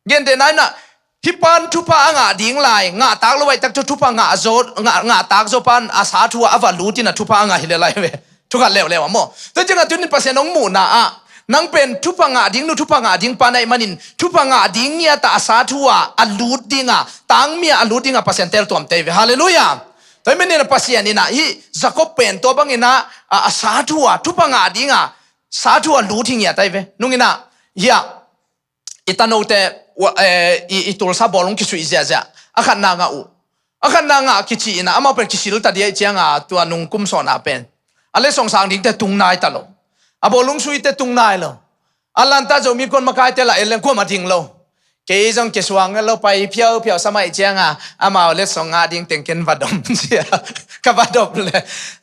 Gentehna in ah, hih pan thupha a ngah ding lai, ngah tak lo ahih tak thu thupha ngah zo, ngah, ngah tak zo pan a sa thu a va lut in a thupha a ngah hi lel lai ve. Thu khat leuleu a maw. Tua ciangin tunin Pasian hong muhna ah, nang pen thupha ngah ding nu, thupha ngah ding pa na hih manin, thupha ngah ding ngiat a sa thu a, a lut ding a, tangmi a, a lut ding a Pasian tel tuam tei ve. Halleluiah. Tua ahih manin Pasian in ah, hih Jacob pen tua bangin ah, a, a sa thu a, thupha ngah ding a, sa thu a lut hi ngiat ahi ve. Nung in ah, hih a, i tanote, ua, eh, i, i tulsa bawlung kisuih ziahziah. A khatna ngah uh. A khatna ngah kici in ah, amau pen kisil ta ding ahih ciangin tua nung kum sawna pen. A letsong sang dingte tung nai ta lo. A bawlung suite tung nai lo. A lanta Zomi kuan makaite lah en leng kuamah ding lo. Kei zong kisuang lo pai phiaupiau sa mai cianga amau letsong ngah ding teng ken va dom cia. Ka va dom le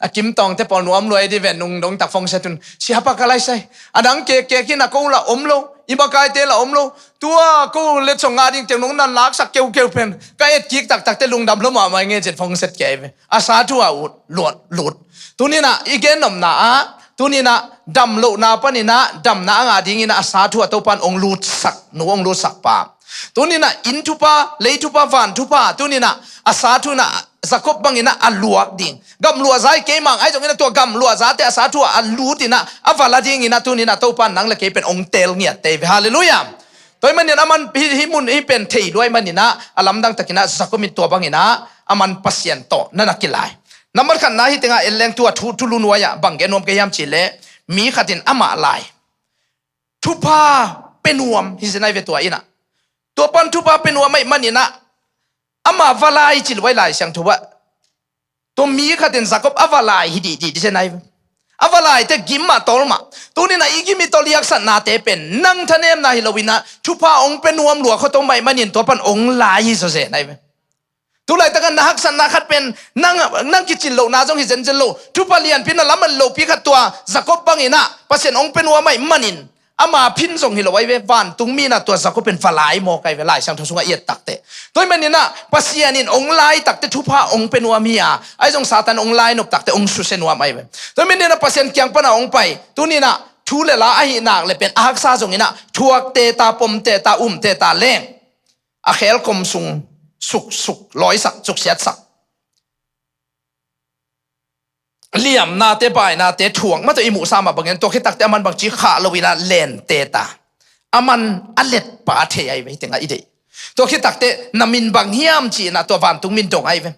a Kim Tawngte pawl nuam luai di ve nung dong tak phone set un. Sia pa ka lai sai. A dang kek kek in a ko la om lo. I makaite la om lo. Tua ko letsong ngah ding teng nong nan laksak keukeu pen ka et kik taktakte lungdam lo mahmah nge cin phone set kei ve. A sa thu a ut luat lut. Tuninah i gen nopna ah tuninah dam lohna paninah damna a ngah dinginah a sa thu a Topan ong lutsak nu ong lutsak pa. Tuninah inn thupa lei thupa van thupa tuninah a sa thu inah Jakob banginah a luak ding. Gamluah za i keimang ai zonginah tua gamluah zate a sa thu a lutinah a vala dinginah tuninah Topan nang le kei pen ong tel ngiat tei ve. Halleluiah. Tua hi manin a man hi, hi mun hi pen thei luai maninah a lamdang takinah Jakob in tua banginah a man Pasian tawh na na kilai. Nambat khatna hi tengah en leng tua thu, thulu nuai-ah bang gen nuam ka hiam cihleh mi khatin amah lai thupha pe nuam hi zenai ve tua inah. Tua pan thupha pe nuam aih maninah ama va lai ci luai Lai Siangtho ah. Tua mi khatin Jakob a va lai hi dihdih di zenai ve. A va laite gim mah tawl mah. Tuninah i gim i tawl i haksatnate pen nang thanemna hi loinah thupha ong pe nuam lua khuato maih manin tua pan ong lai hi zaw zenai ve. Tulaitakan na haksatna khat pen nang, nang kicin lohna zong hi zenzen lo. Thupha lianpi na lam an lopi khat tua Jakob banginah Pasian ong pe nuam aih manin ama phin zong hi lo ai ve. Vantung minah tua Jakob pen va lai mawk ai ve Lai Siangtho sungah i et takte. Tua hi maninah Pasian in ong lai takte thupha ong pe nuam hi a ai zong Satan ong lai nop takte ong susia nuam ai ve. Tua hi maninah Pasian kiang pana ong pai tuninah thu le la ahi nak le pen a haksa zonginah thuakte ta pomte ta umte ta leng a khelkom sung suksuk lawisak suksiatsak liamnate bainate thuak mah tawh i muhsa mah bangin tua khitakte a man bangci khah loinah lente ta a man a letpa thei ai ve hi tengah i deih. Tua khitakte na min bang hiam cihinah tua vantung min dong ai ve.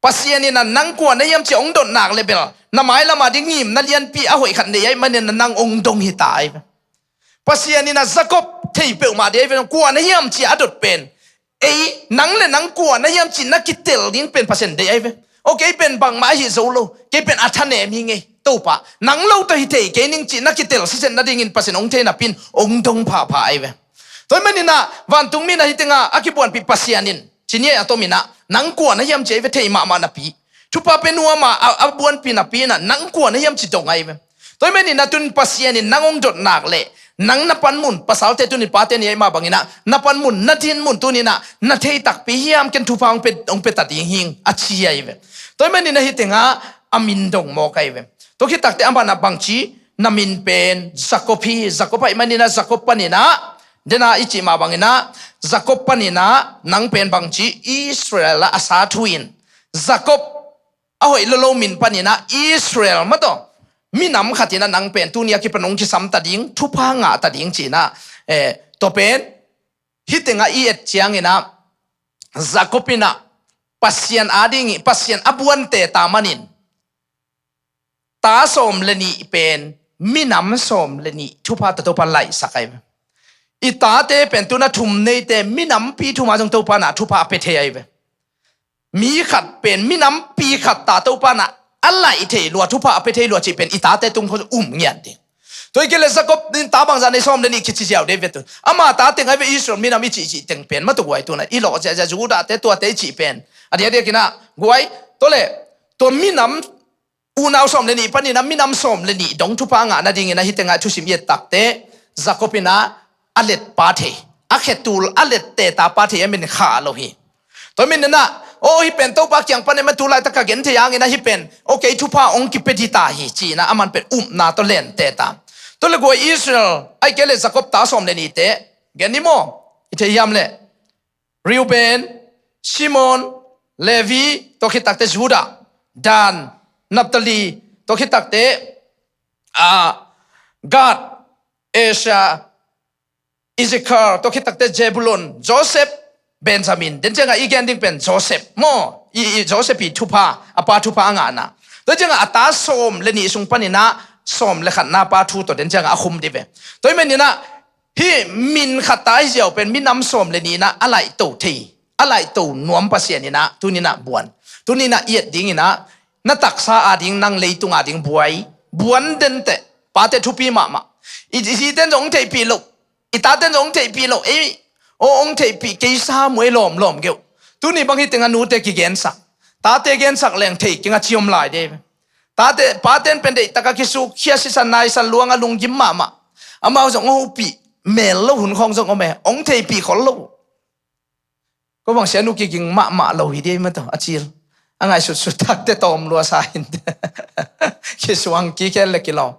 Pasian inah nang kua na hiam ci a ong dotnak le bel na mailama ding ngimna lianpi a hoih khat nei ai manin nang ong dong hi ta ai ve. Pasian inah Jakob thei peuhmah dei ai ve. Kua na hiam ci a dot pen ei nang le nang kua na hiam ci na kitel ding pen Pasian dei ai ve. O kei pen bangmah ahi zo lo kei pen a thanem hi ngei Topa nang lo tawh hi thei kei ning ci na kitel sisen nadingin Pasian ong thei napin ong dong phapha ai ve. Tua hi maninah vantung minah hi tengah a kibuanpih Pasian in cini a tominah nang kua na hiam ci ai ve thei mahmah napi thupha pe nuama a, a buanpi napi inah nang kua na hiam ci dong ai ve. Tua hi maninah tun Pasian in nang ong dotnak le nang na panmun pasalte tunin pate ni ai mah banginah na panmun na dinmun tuninah na thei takpi hiam ken thupha ong pe, ong pe ta ding hing a ci ai ve. Tua hi maninah hi tengah a min dong mawk ai ve. Tua khitakte a manah bangci na min pen Jakob hi. Jakob aih maninah Jakob paninah dena i cih mah banginah Jakob paninah nang pen bangci Israel ah a sa thu in Jakob a hoih lolo min paninah Israel mah tawh minam khatinah nang pen tuni a kipan ong kisam ta ding thupha ngah ta ding cihinah eh, tua pen hi tengah i et cianginah Jakob inah Pasian a dingih Pasian a buante ta manin ta sawm le nih pen minam sawm le nih thupha ta Topa laihsak ai ve. I tate pen tuna thum neite minampi thuma zong Topa nah thupha a pe thei ai ve. Mi khat pen minampi khat ta Topa nah a laih thei lua thupha a pe thei lua cih pen i tate tung khong um ngian ding. Tua hi kei le Jakob in ta bangzah nei sawm le nih kici ziau dei ve tun ama ta teng ai ve Israel minam i cihcih teng pen matuguai tuna i lawh ziahziah Judah te tuate i cih pen a diakdiakinah guai tua le tua minam unau sawm le nih paninah minam sawm le nih dong thupha ngah nadingin ahi tengah thusim i et takte Jakob inah a letpa thei a khetul a lette tapa thei a min khah lo hi. Tua hi maninah aw hi pen Topa kiang pan eman tu laitak ka gen thei hangin ahi pen aw kei thupha ong kipia dita hi cihinah a man pen upna tawh lente ta. Tua le guai Israel ai kei le Jakob ta sawm le nihte gen ni maw i thei hiam le Reuben, Simon, Levi, tua khitakte Judah, Dan, Naphtali, tua khitakte ah, Gad, Asher, Issachar, tua khitakte Zebulun, Joseph, Benjamin. Den ciangah i gen ding pen Joseph maw i, i Joseph i thupha a pa thupha a ngahna. Tua ciangah a ta sawm le nih sung paninah sawm le khatna pa thu tawh den ciangah a khum dih ve. Tua hi maninah hih min khat ta ahi ziau pen minam sawm le nihna a laihto thei a laihto nuam Pasian inah tuninah buan tuninah i et dinginah na taksa ading nang leitung ading buai buan denteh pate thupi mahmah. I, i hiten zong hong theihpih loh i taten zong hong theihpih loh ei Aw, hong theihpih kei sam uh ei lawmlawm keuh. Tuni bang hi teng a nute kigensak, tate gensak leng thei keng a ci om lai dei ve. Tate, paten pen deihtak a kisukkhia, sisan naisan luang a lunggim mahmah. Amau zong hong hopih mel lo hun khawng zong om e, hong theihpih khol lo. Ko bang sia nu kiging mahmah lo hi dei mah tawh a cil. A ngaihsutsut takte tawm lua sa hi inteh. Kisuang kik hen le kilawm.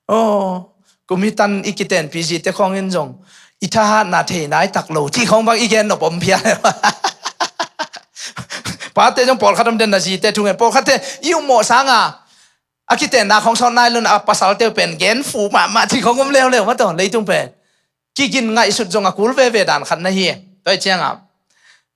Aw, kum hi tan i kitenpih zite khawng in zong i thahatna thei nai tak lo cih khawng bang i gen nop om phial. Pate zong pawlkhat om den na zite thu ngen, pawlkhatte i ummawh sanga a kitenna khawng sawt nai lo in a pasalte uh pen gen fu mahmah cih khawng om leuleu mah tawh, leitung pen kigin ngaihsut zong a kul veve dan khat na hi. Tua hi cianga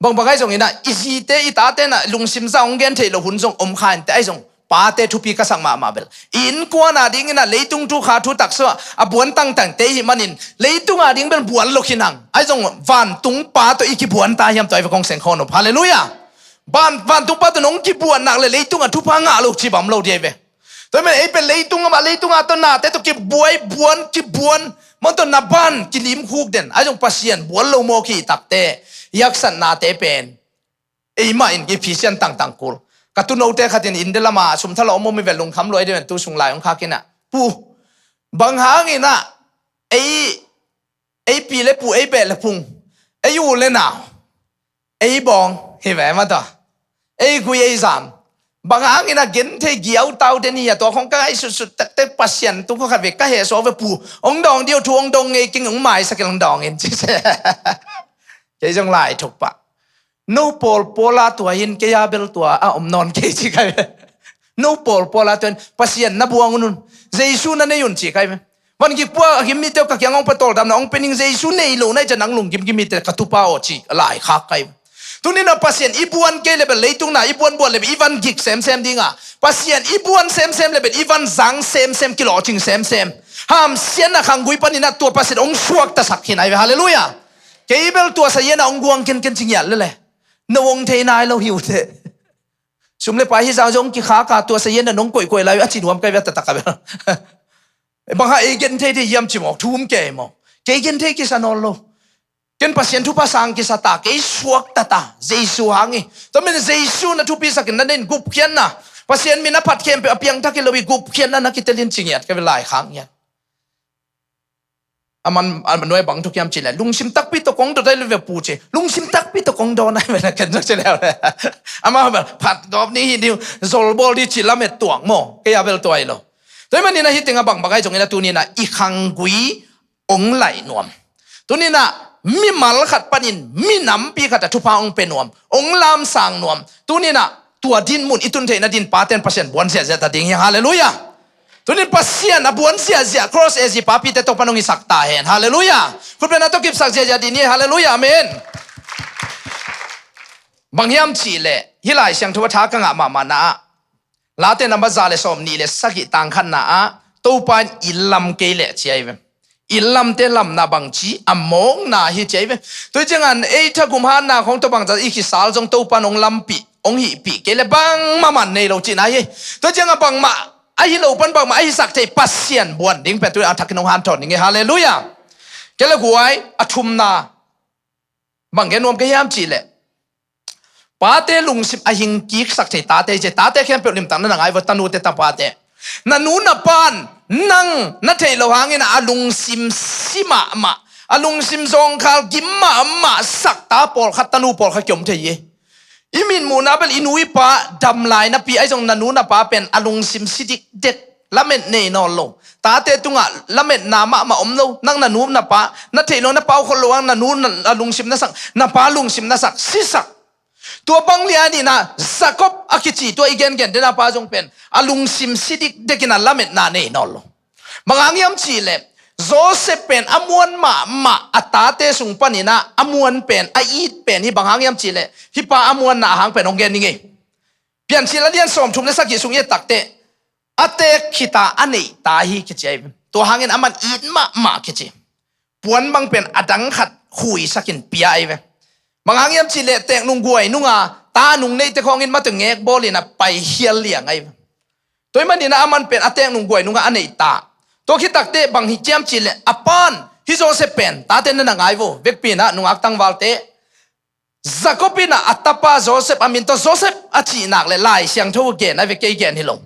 bangbang ahi zongin ah i zite i tate in ah lungsim zah hong gen theih loh hun zong om kha inteh, ahi zong pate thupi ka sak mahmah bel i innkuan a dingin ah leitung thu kha thu taksa ah a buan tangtangte i hih manin leitung a ding bel buan lo khin hang. Ahi zong vantung pa tawh i kibuan ta hiam, tua i va kong seng khawm nop. Halleluiah. Van, vantung pa tawh nong kibuan nak le leitung a thupha ngah lo ci bang om lo ding ahi ve. Tua hi manin ei pen leitung amah, leitung a tawh nate tawh kibuai buan, kibuan, mawng tawh na ban kilim khuk den, ahi zong Pasian buan lo mawk hi takte i haksatnate pen ei mah in i phisian tangtang kul. Ka tuunote khat in India lam ah sum thalawh om om hi ve, lungkham lua hi ding ven, tu sung lai hong khak in ah, pu, bang hangin ah ei, ei pi le pu, ei beh le phung, ei u le nau, ei bawng hi ve mah tawh, ei gui ei zam, bang hangin ah genthei giautau den hi a, tua khawng ka ngaihsutsut taktak Pasian tung khat ve, ka hehsuah ve pu, hong dawng dih uh, thu hong dawng ngei keng, hong maisak in hong dawng in ci se. Kei zong lai thuk pah. No pawlpawl a tua in kei a bel tua a om nawn kei ci kai ve. No pawlpawl a tua in Pasian na buang un un, Jesu na nei un ci kai ve. Van gik pua a gim mite uh ka kiang hong patawldamna hong pe ning, Jesu nei lo na hi ciang nang lunggim gim mite ka tupa aw ci lai khak kai ve. Tuni in ah Pasian i buan kei le bel, leitung na i buanbuan le bel i van gik semsem ding a, Pasian i buan semsem le bel i van zang semsem, kilawhcing semsem. Hamsiatna khanggui panin ah tua Pasian hong suaktasak hi nai ve. Halleluiah. Kei bel tua sa hian ah hong guang kenken ci ngiat lele. No hong thei nai lo hi uh teh. Sum le pai hi zang zong kikhak a, tua sa hian ah nong koihkoih lai uh a ci nuam kai ve a taktak a bel. Bang hang ei genthei thei hiam ci maw, thu um kei maw. Kei genthei kisa nawn lo. Ken Pasian thupha sang kisa ta, kei suakta ta, Jesu hang hi. Tua manin Jesu na thupisak in, na nei in gupkhiatna, Pasian min a phat khempeuh a piangthak hi lo hi, gupkhiatna na kitel in ci ngiat kai ve, lai khak ngiat. A man, a man nuai bang thu kiam ci le, lungsim takpi tawh kong dawt ai le ve pu ci. Lungsim takpi tawh kong dawn ai ve na ken zong ci le. Amah bel phat gawp ni hi ding, zol bawl ding ci lamet tuak maw. Kei a bel tua hi lo. Tua hi manin ah hih teng ah bangbang ahi zongin ah tuni in ah i khanggui hong laih nuam. Tuni in ah mimal khat panin minampi khat a thupha hong pia nuam, hong lamsang nuam. Tuni in ah tua dinmun i tun theihna ding Pasian, Pasian buan ziahziah ta ding hi. Halleluiah. Tuni in Pasian a buan ziahziah Cross A Z papite tawh pan hong hisak ta hen. Halleluiah. Khutbetna tawh kipsak ziahziah ding hi. Halleluiah. Amen. Bang hiam cih leh hih Lai Siangtho a tha ka ngah mahmahna ah, Late number za le sawm nih le sagih tang khatna ah, Topa in inn lam kei leh ci ahi ve. Inn lamte lamna bang ci, a mawkna hi ci ahi ve. Tua ciangin ei thagum hatna khawng tawh bangzah i kisal zong Topa in hong lampih, hong hihpih kei leh bangmah man nei lo cihna hi. Tua ciangin bangmah ahi lo pan bangmah a hisak thei Pasian buan ding pen tu a thakin hong hanthawn ding hi. Halleluiah. Kei le guai a thumna bang gen nuam ka hiam cih leh, pate lungsim a hing kiksak thei tate hi ci. Tate khempeuh limtak na na ngai vo, tanute tapate. Na nu na pan nang na theih loh hangin a lungsim si mahmah, a lungsim zawngkhal gim mahmah sak ta pawlkhat, tanu pawlkhat kiom thei hi. I mitmuhna bel i nu i pa dam lai napi ahi zong na nu na pa pen a lungsim si dikdek, lamet nei nawn lo. Tate tungah lametna mahmah om lo. Nang na nu na pa na theih lo, na pau khol lo ang, na nu na, na lungsim na sak, na pa lungsim na sak, sisak. Tua bang lian in ah Jacob a kici tua i gengen den a pa zong pen a lungsim si dikdek in a lametna nei nawn lo. Bang hang hiam cih leh Joseph pen a muan mahmah, a tate sung panin ah a muan pen, a it pen hi. Bang hang hiam cih leh hih pa a muanna a hang pen hong gen ning ei. Piancil a lian sawmthum le sagih sung i et takteh, a teek khit a a neih ta hi kici ahi ve. Tua hangin aman it mahmah kici. Puan bang pen a dang khat khuisakin pia ahi ve. Bang hang hiam cih leh teek nung guai nunga ta nung neite khawngin mate ngek bawlin a pai hial liang ahi ve. Tua ahih manin ah aman pen a teek nung guai nunga a neih ta. Tua khit takteh bang hi hiam cih leh a pan Hih Joseph pen, tate na na ngai vo, vekpi in ah nungak tangvalte. Jacob in ah a tapa Joseph a min tawh Joseph a cih nak leh Lai Siangtho gen a ve, kei gen hi lo.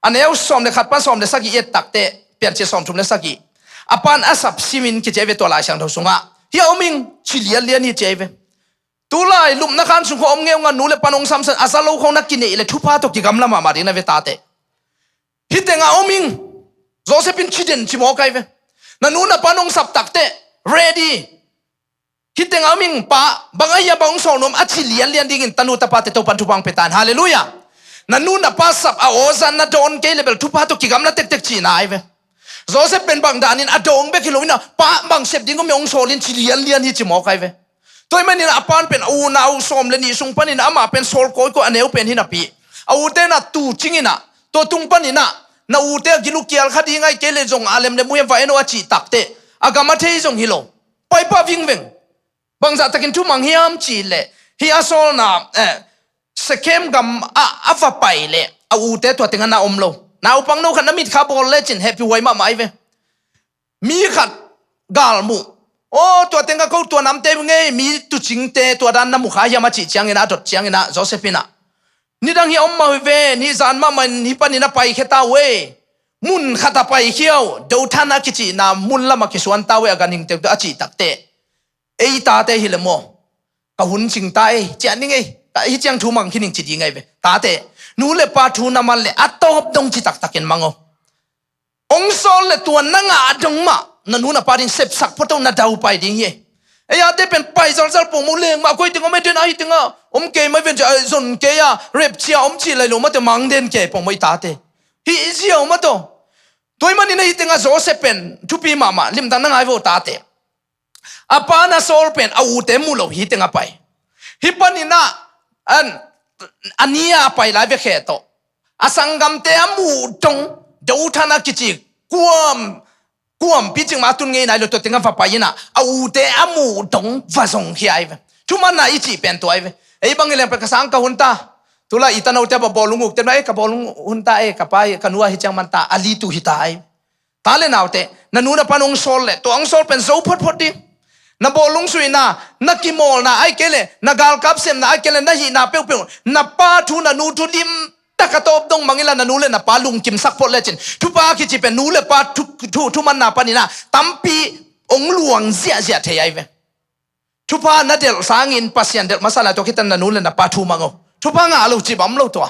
A neu sawm le khat pan sawm le sagih i et takteh, Piancil sawmthum le sagih. A pan a sap Simeon kici a ve tua Lai Siangtho sungah. Hih a om ing, ci lianlian hi ci a ve. Tulai lupna khan sung khawng om ngeungah nu le pa nong samsan a za lo khawng na kineih leh thupha tawh kigamla mahmah ding na ve tate. Hih tengah om ing. Joseph in ci den ci mawk a ve. Na nu na pa nong sap takteh, ready. Hih tengah om ing pa, bang a hia bang hong sawl nuam a ci lianlian dingin tanu tapate Topan thupha hong pia ta in. Halleluiah. Na nu na pa sap a aw zan na dawn kei leh bel thupha tawh kigamla tektek cihna a ve. Joseph pen bang danin a dawng bek hi lo in ah, pa, bang sep ding om hia hong sawl in ci lianlian hi ci mawk a ve. Tua ahih manin a pa in pen a unau sawm le nih sung panin amah pen sawl kawikawi a neu pen hi napi, a ute in ah tu cingin ah, tua tung panin ah, na ute a gil uh kial kha ding ahih kei leh zong a lemlem uh hiam va en aw a cih takteh, a gam a thei zong hi lo. Pai pah vingveng. Bangzah takin thumang hiam cih leh, hih a sawlna, eh, Shekhem gam ah a va pai leh a ute tua tengah na om lo. Naupangno khat na mitkha bawl lecin hehpih huai mahmah a ve. Mi khat galmuh, aw, tua tengah ko tua namte ngei, mi tuucingte tua dan na mu kha hiam a cih ciangin ah, a dot ciangin ah, Joseph in ah, nidang hi a om mah uh hi ve, nizan mahmah in hih panin a paikhia ta uh e. Mun khat ah paikhia uh, Dothan a kicihna mun lamah kisuan ta uh e, a ganhing teuh teuh a cih takteh, ei tate hi leh maw, ka hun cing ta ei, ciah ning ei, hih ciang thu mang khin ing ci ding a ve. Tate, nu le pa thu na man leh a tawp dong ci taktakin mang aw. Hong sawl leh tua na ngah dong mah na nu na pa ding sepsak phot aw, na daupai ding hi. Ei ate pen pai zalzal pongmawk leng mah, koi teng om e, den ahi tengah om kei mai ven, zon kei a, rep cia om cih lai lo mah teh, mang den kei pongmawk i tate. Hih zia om mah tawh. Tua ahih manin ah hih tengah Joseph pen thupi mahmah, limtak na ngai vo tate. A pa na sawl pen a ute mu lo, hih tengah pai. Hih panin ah, an, a ni a pai lai vekhe tawh, a sanggamte a muh dong, Dothan a kici kuam, kuampi cik mah a tun ngei nai lo, tua tengah va pai in ah, a ute a muh dong va zongkhia a ve. Thumanna i cih pen tua a ve. Ei bang hi leng pen ka sang ka hun ta. Tulai i tanote a va bawlung uk teh na, ei ka bawlung hun ta e, ka pa, ka nu a hih ciang man ta, a li tu hi ta a ve. Ta le naute, na nu na pa nong sawl leh, tua hong sawl pen zo photphot ding. Na bawlung suihna, na kimawlna ahih kei leh, na galkap sepna ahih kei leh, na hihna peuhpeuh, na pa thu, na nu thu limtak a tawp dong mang inla, na nu le na pa lungkimsak phot lecin, thupha kici pen nu le pa thu, thu, thumanna panin ah tampi hong luang ziahziah thei a ve. Thupha na delh sangin Pasian delh masa lai, tua khit teh na nu le na pa thu mang aw. Thupha ngah lo cih bang om lo tua.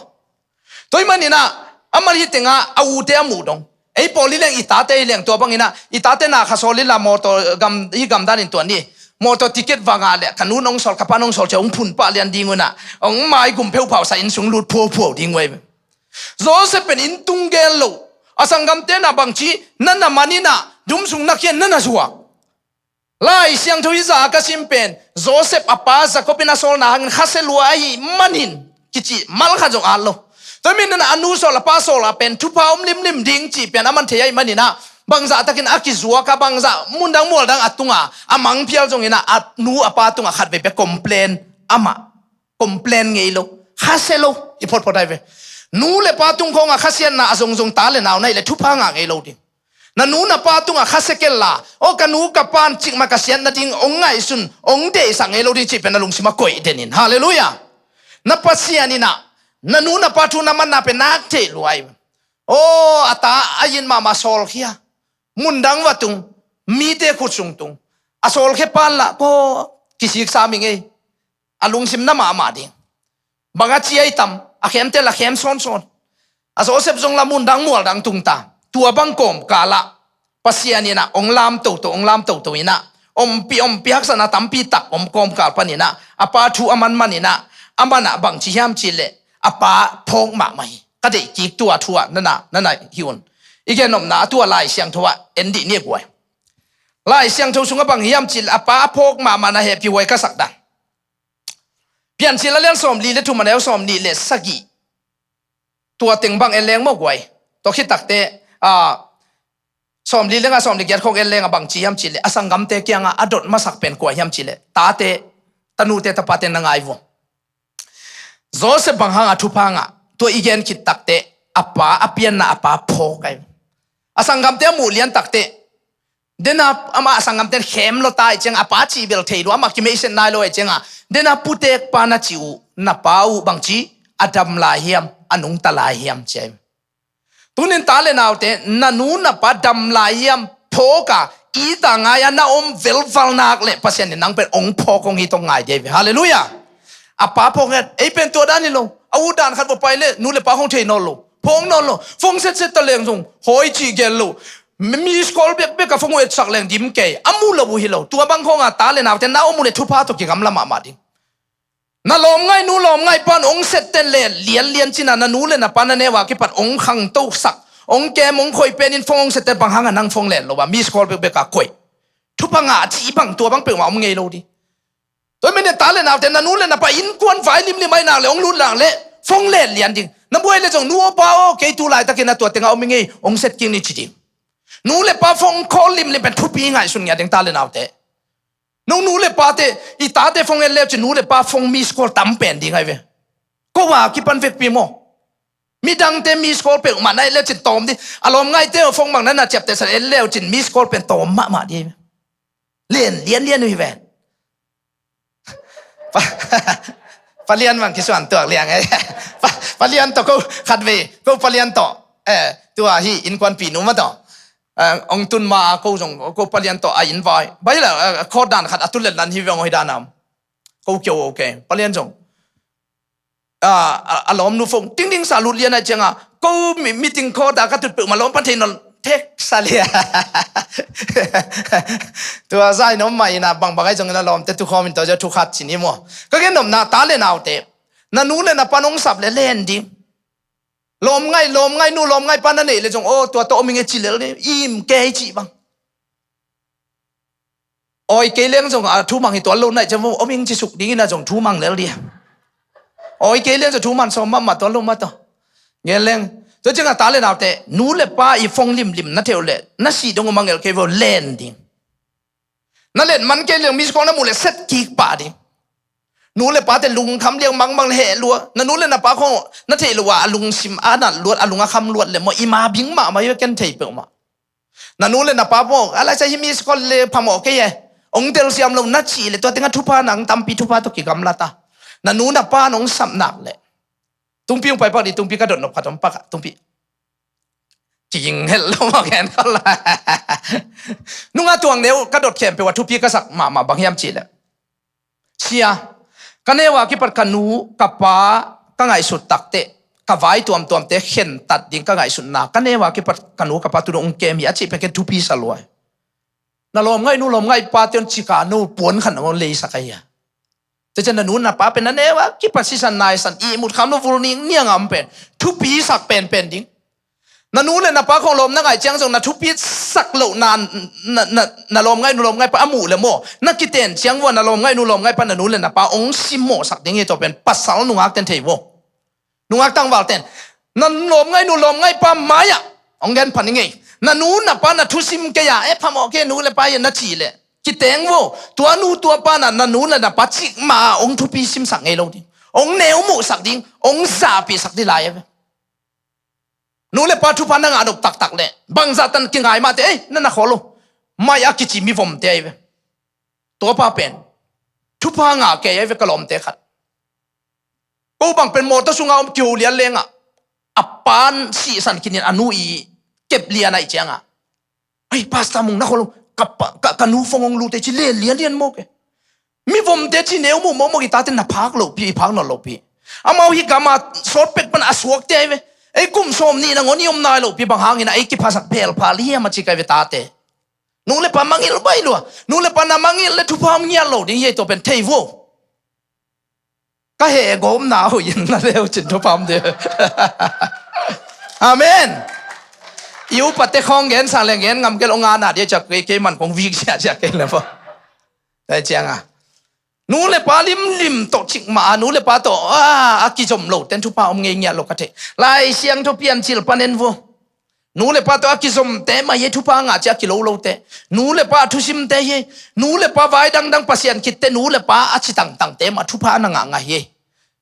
Tua ahih manin ah, aman hih tengah a ute a muh dong. Ei pawl hi leng, i tate hi leng, tua bangin ah, i tate na kha sawl inla, mawtaw gam, hih gam danin tua ni, mawtaw ticket va ngah leh, ka nu in hong sawl, ka pa in hong sawl ci-a hong phun pah lian ding un ah, hong maigum pheuphau sa, inn sung lut phuaphuau ding uh a ve. Joseph pen inn tung gel lo. A sanggamte in ah bangci, na na man in ah, dum sung na khia in, na na zuak. Lai Siangtho hih zah a ka sim pen, Joseph a pa Jacob in a sawlna hangin khasia lua ahih manin, kici mal khat zong at lo. Tua ahih manin a nu sawl, a pa sawl a pen thupha om limlim ding cih pen aman thei ahih manin ah, bangzah takin a kizuak a, bangzah mundang mualdang a tungah a mang phial zongin ah, a nu a pa tungah khatvei pia complain, amah complain ngei lo, khasia lo hi photphot a ve. Nu le pa tung khawngah khasiatna a zongzong ta le nau na hih leh thupha ngah ngei lo ding. Na nu na pa tungah khasia kei inla, aw, ka nu ka pa'n cikmah ka siat nading hong ngaihsun, hong deihsak ngei lo ding cih pen na lungsimah koih den in. Halleluiah. Na Pasian in ah, na nu na pa thu na manna pen nak theih lua hi. Aw, a ta a it mahmah sawlkhia, mundang va tung, mite khut sung tung. A sawlkhia pa'n lah, aw, kisik sam ing ei. A lungsim na mahmah ding. Bang a ci a i tam, a khemte lah khem sawnsawn. A Joseph zong lah mundang mualdang tung ta. Tua bang kawmkal ah Pasian in ah hong lam toto, hong lam toto in ah, ompih, ompih haksatna tampi tak om kawmkal panin ah, a pa thu a manman in ah, aman ah bang ci hiam cih leh, a pa phawk mahmah hi. Ka deih kik tua thu ah na na, na na hi un. I gen nopna ah tua Lai Siangtho ah en dih ni a guai. Lai Siangtho sungah bang hiam cih leh, a pa a phawk mahmahna hehpih huai ka sak dan. Piancil a lian sawmli le thum, a neu sawmnih le sagih. Tua teng bang en leng maw guai. Tua khit takteh, a, sawmli le nga, sawmli giat khawng en leng a, bang ci hiam cih leh, a sanggamte kiangah a dot masak pen kua hiam cih leh, tate, tanute, tapate na ngai vo. Joseph bang hangah thupha ngah, tua i gen khit takteh, a pa, a pianna a pa phawk a hi. A sanggamte a muh lian takteh, Dena amah sanggamten khem lo ta i cianga, a pa cih bel thei lo, amah kimeiset nai lo i cianga, dena putek pa na cih uh, na pa uh bangci a dam lai hiam, a nungta lai hiam, ci ai. Tunin ta le naute, na nu na pa dam lai hiam, phawka, ita ngai-a na om velval nak le Pasian in nang pen ong phawk ong hi tong ngai dia ve. Halleluiah. A pa phawk nget, ei pen tua dan hi lo. A u dan khat va pai le nu le pa hong thei nawn lo, phawk nawn lo. Phone setset ta leng zong hawi cih gel lo. Miss call bekbek a phone uh etsak leng dim kei, a mu lo uh hi lo. Tua bang khawnga ta le naute na om uh le thupha tawh kigamla mahmah ding. Na lawmngaih nu lawmngaih pan ong sette le lianlian cina, na nu le na pa na neu a kipat ong khangtosak, ong kem, ong khoih penin phone ong sette, bang hanga nang phone len lo a, miss call bekbek a koih. Thupha ngah a cih bang tua bang peuhmah om ngei lo di. Tua mene ta le naute, na nu le na pa innkuan vai limlim ai nak le ong lut lak le phone len lian ding. Na buai le zong nu aw pa aw, kei tu laitakin a tua tenga om i ngei, ong set kik ni ci ding. Nu le pa phone call limlim pen thupi ngaihsun ngiat ding ta le naute. Nong nu le pate, i tate phone en leu cin nu le pa phone miss call tam pen ding ai ve. Ko a kipan vekpi maw? Midangte miss call peuhmah na et leu cin tawm di. A lawmngaihte aw phone bang na na ciaptehsan en leu cin miss call pen tawm mahmah di ai ve. Len lianlian uh hi ve. Pa, palian bang kisuan tuak liang ai. Pa, palian tawh ko khatvei, ko palian tawh. Eh, tua hi innkuanpih nu mah tawh. Eh, ong tun ma ko zong, ko palian tawh a inn vai. Bai la, eh, khawt dan khat a tun le nan hi ve ong hi dan am. Ko kio ok. Palian zong. Ah, a, a lawmnu phone. Tingding sa lut lian ai cianga. Ko mi, meeting khawt a ka tut peuhmah lawm pan thei nawn. Thek sa lia. Tua zai nom mah ina bangbang ai zong ina lawmte tu khawm in tua zia thu khat ci ni maw? Ka gen nopna ta le naute. Na nu le na pa nong sap le len ding. Lawmngaih, lawmngaih nu, lawmngaih pa na neih le zong, aw, tua tawh om i ngei ci lel ni, im kei ci bang. Awi kei leng zong a thu mang hi tuan lo naih ciang vo, om ing ci suk dingin a zong thu mang lel di. Awi kei leng zong thu man sawm mahmah tuan lo mah tawh. Ngen leng. Tua ciang a ta le naute, nu le pa i phone limlim na theuh le, na sih dong uh mangel kei vo len ding. Na let man kei leng miss call na muh le set kik pah ding. Nu le pate lungkham liang mangbang le heh lua. Na nu le na pa khong na theih lo a, a lungsim a nat luat, a lung a kham luat le maw, i ma bing mahmah hi ken thei peuhmah. Na nu le na pa maw, a laisa hi miss call le phamawh kei e. Ong telsiam lo na cih le tua tengah thupha nang tampi thupha tawh kigamla ta. Na nu na pa nong sap nak le. Tungpi ong pai pak di, tungpi ka dot nop khat om pak ah, tungpi. Kiging hel lo mah gen kol. Nunga tuang neu ka dot khempeuh a thupi ka sak mahmah bang hiam cih leh, sia, ka neu a kipat ka nu ka pa ka ngaihsut takteh, ka vai tuamtuamte khentat ding ka ngaihsutna, ka neu a kipat ka nu ka pa tu dong ong kem hi a cih pen ken thupi sa luai. Na lawmngaih nu lawmngaih pate on cika no puan khan ong leisak ahi a. Tua cian na nu na pa pen na neu a kipat sisan naisan ihmut kham lo vul ning niang a om pen thupi sak penpen ding. Na nu le na pa khong lawm na ngaih ciang zong na thupi sak loh na, na, na, na lawmngaih nu lawmngaih pa a muh le maw, na kiten ciang vua na lawmngaih nu lawmngaih pa na nu le na pa ong simmawh sak ding hi. Tua pen pasal nungak ten thei vua. Nungak tangval ten, na lawmngaih nu lawmngaih pa mai-ah ong gen phan i ngei. Na nu na pa na thusim kei a, e phamawh kei nu le pa hi a na cih leh, kiteng vo, tua nu tua pa na, na nu le na pa cikmah a ong thupi simsak ngei lo ding, ong neu muhsak ding, ong zahpihsak ding lai a ve. Nu le pa thupha na ngah nop taktak leh bangzah tan kingai mahte, ei, na na khawl lo. Mai a kici mivomte ahi ve. Tua pa pen thupha ngah kei ahi ve ka lawmte khat. Ko bang pen mawtaw sunga om kiho lian lengah, a pan sihsan kinin a nu i kep lian aih cianga, ai, Pastor Mung na khawl lo, ka pa, ka, ka nu phone ong lute ci len lianlian mawk e. Mivomte ci neu muh mawkmawk i tate na phak lohpi, i phak nawn lohpi. Amau hi gama sawt pek pan a suakte ahi ve. Ei, kum sawm nih nangawn i om nai lohpi bang hangin a ei kiphasak phelphal hiam a ci kai ve tate. Nu le pa mangilh baih lua. Nu le pa na mangilh le thupha om ngiat lo ding hi ei, tua pen thei vua. Ka heh gawmna hoih in na leu cin thupha om ding. Amen. I upate khawng gen sang le gen ngam kei lo, nga na dia ciak kei, kei man kong vik sia sia kei le pa. Tai cianga, nu le pa limlim tawh cikmah a, nu le pa tawh a, a kizom lo ten thupha om ngei ngiat lo ka thei. Lai Siangtho Piancil pan en vua. Nu le pa tawh a kizomte mah hi ei, thupha ngah ci a kilo lote. Nu le pa a thusimte hi ei. Nu le pa vai dangdang Pasian khitte, nu le pa a ci tangtangte mah thupha na ngah ngah hi ei.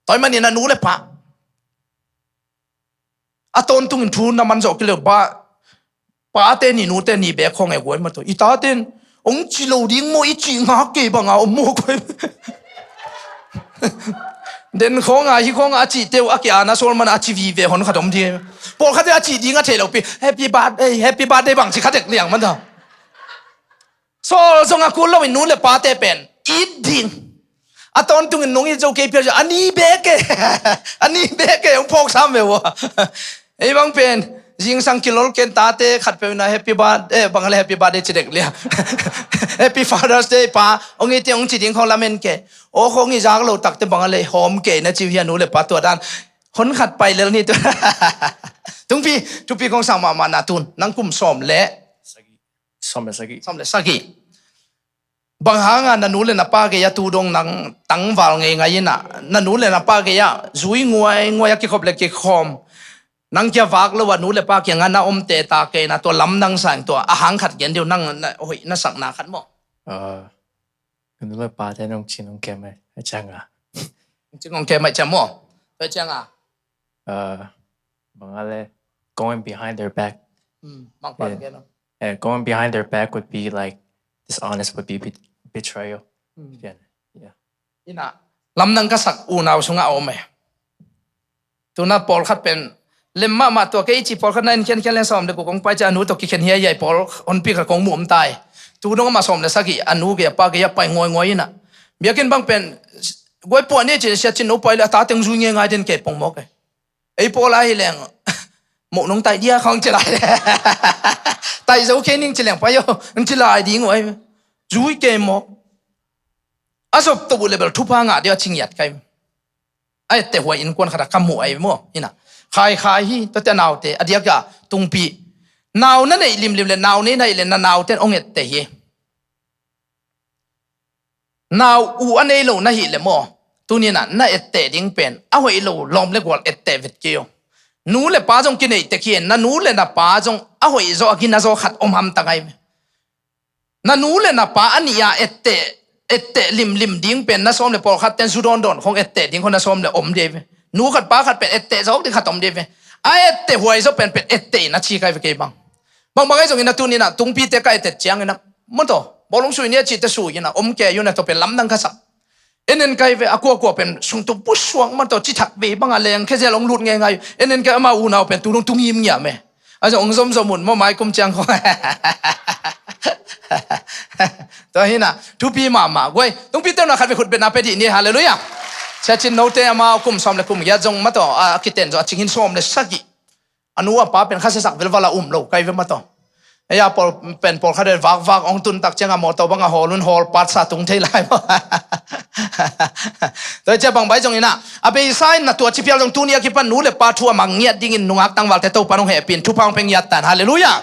Tua ahih manin a nu le pa a tawntungin thu na man zawh kei leh ba, Pate ni, nute ni bek khawng e guai mah tawh. I taten hong ci lo ding maw, i cih ngak kei banga om maw guai. Den khawnga, hi khawnga a cih teu a kia na sawl mana a ci vive hon khat om ding. Pawlkhat a cih ding a thei lopi, "Happy birthday, happy birthday," bang ci kha dek liang man ta. Sawl zong a kul loin nu le pate pen it ding. A tawntungin nong it zo kei phial, a ni bek e. A ni bek e, hong phawk sam ve ua. Ei bang pen zingsang kilol ken, tate khat peuh na happy birthday, eh, bang a le happy birthday ci dek lia. Happy Father's Day pa, hong it e hong ci ding khawng lamen ke. Aw khawng i zak lo takte bang a le hawm ke na ci uh hi a, nu le pa tua dan. Hon khat pai lel ni tu. Tungpi, thupi kong sang mahmah na tun. Nang kum sawm le Sawm le sagih. Sawm le sagih. Bang hanga na nu le na pa gei-ah tu dong nang tangval ngeingai in ah, na nu le na pa gei-ah zui nguainguai a kikhop le kikhawm, nang kia vak lo a nu le pa kiangah na omte ta kei na tua lamdang sang tua a hang khat gen deuh, nang na hoih na sakna khat maw? Ah, ka nu le pate nong cin nong kem ai, a cianga. Cin nong kem ai ciang maw? A cianga. Ah, bang a le, going behind their back. Hmm, bang pan gen. Eh, going behind their back would be like dishonest, would be bet-, betrayal. Hmm. Yeah. Yeah. Ina, lamdang ka sak unau sungah a om e. Tuna pawlkhat pen lem mahmah tua kei ci pawlkhat na en khiankhian leng sawm le guk kong pai cia a nu tawh kikhen hiaihiai pawl honpi khat kong mu om tai. Tu dong amah sawm le sagih a nu gei a pa gei a pai nguainguai ina. Biakinn bang pen guai puah ni ci sia cin no pai le a ta teng zui ngeingai den kei pongmawk e. Ei pawl ahi leng moh nong taih dia khawng ci lai. Taih zo kei ning ci leng pai aw, nong ci lai ding uh ahi. Zui kei mawk. A zop toh uh le bel thupha ngah dia a ci ngiat kai. A etteh huai innkuan khat a ka muh ahi maw? Ina. Khaikhai hi, tua tia naute a diak a tungpi. Nau na neih limlim le nau nei na hih le na naute in hong etteh hi. Nau uh a nei lo na hih le maw? Tuni-in ah na etteh ding pen a hoih lo lawm le gual etteh vet kei aw. Nu le pa zong kineih tek hi, na nu le na pa zong a hoih zaw a gina zaw khat om hamtang ahi ve. Na nu le na pa a nih a etteh, etteh limlim ding pen na sawm le pawlkhat ten zu dawndawn khong etteh ding khong na sawm le om dei ve. Nu khat pa khat pen etteh zawk ding khat om dei ve. A etteh huai zaw pen pen etteh in a ci kai ve kei bang. Bangbang ahi zongin a tuni-in ah tungpite ka ettet ciangin ah maw taw, bawlung sui ni a cihte sui in ah om kei un a, tua pen lamdang ka sak. En en kai ve, a kuakua pen sungtum pusuak maw taw, cithak vei banga lengkhe zel hong lut ngeingai. En en kai, ama unau pen tu dong tung im ngiam e. A zong hong zomzom un maw mai kum ciang khong. Tua hi in ah thupi mahmah guai. Tungpite un ah khat ve khut betna pe dih ni, halleluiah. Sia cin note amau kum sawm le kum giat zong maw taw, a kiten zaw a cingin sawm le sagih. A nu a pa pen khasia sak velval a um lo kai ve maw taw. Ei a pawl pen pawlkhat pen vakvak hong tun tak ciangin a mawtaw bang a hawl un hawl patsa tung thei lai maw. Tua hi ciah bang bai zongin ah a beisa in na tua ci phial zong tuni a kipan nu le pa thu a mang ngiat dingin nungak tangvalte Topan hong hehpih in thupha hong pia ngiat tan. Halleluiah.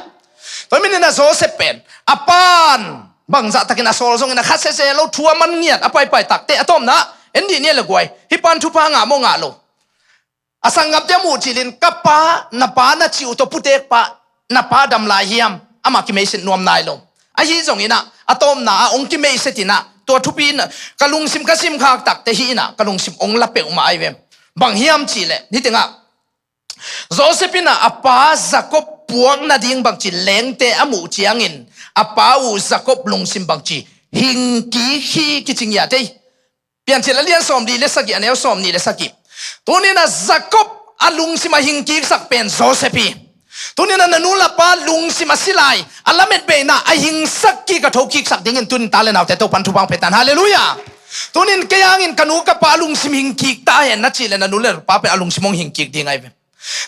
Tua hi manin ah Joseph pen a pan bangzah takin a sawl zongin a khasia se lo thu a man ngiat a paipai takte a tawpna en dih ni a le guai. Hih pan thupha ngah maw ngah lo? A sanggamte a muh cilin, ka pa, na pa na cih uh tawh putek pa, na pa dam lai hiam? Amah kimeihset nuam nai lo. Ahi zongin ah a tawpna ah hong kimeihset in ah tua thupi in ah ka lungsim ka simkhak takte hi in ah ka lungsim hong la peuhmah ahi ve. Bang hiam cihleh, nitengah Joseph in ah a pa Jacob puak nading bangci lengte a muh ciangin a pa uh Jacob lungsim bangci hingkik hi kici ngiat ei. Piancil a lian sawm li le sagih, a neu sawm nih le sagih. Tuni-in ah Jacob a lungsim a hingkiksak pen Joseph hi. Tuni-in ah na nu le pa lungsim a si lai, a lametbeina a hingsak kik a thokiksak dingin tuni-in ta le naute Topan thupha hong pia tan. Halleluiah. Tuni-in kei hangin ka nu ka pa lungsim hingkik ta hen na cih le na nu le pa pen a lungsim hong hingkik ding ahi ve.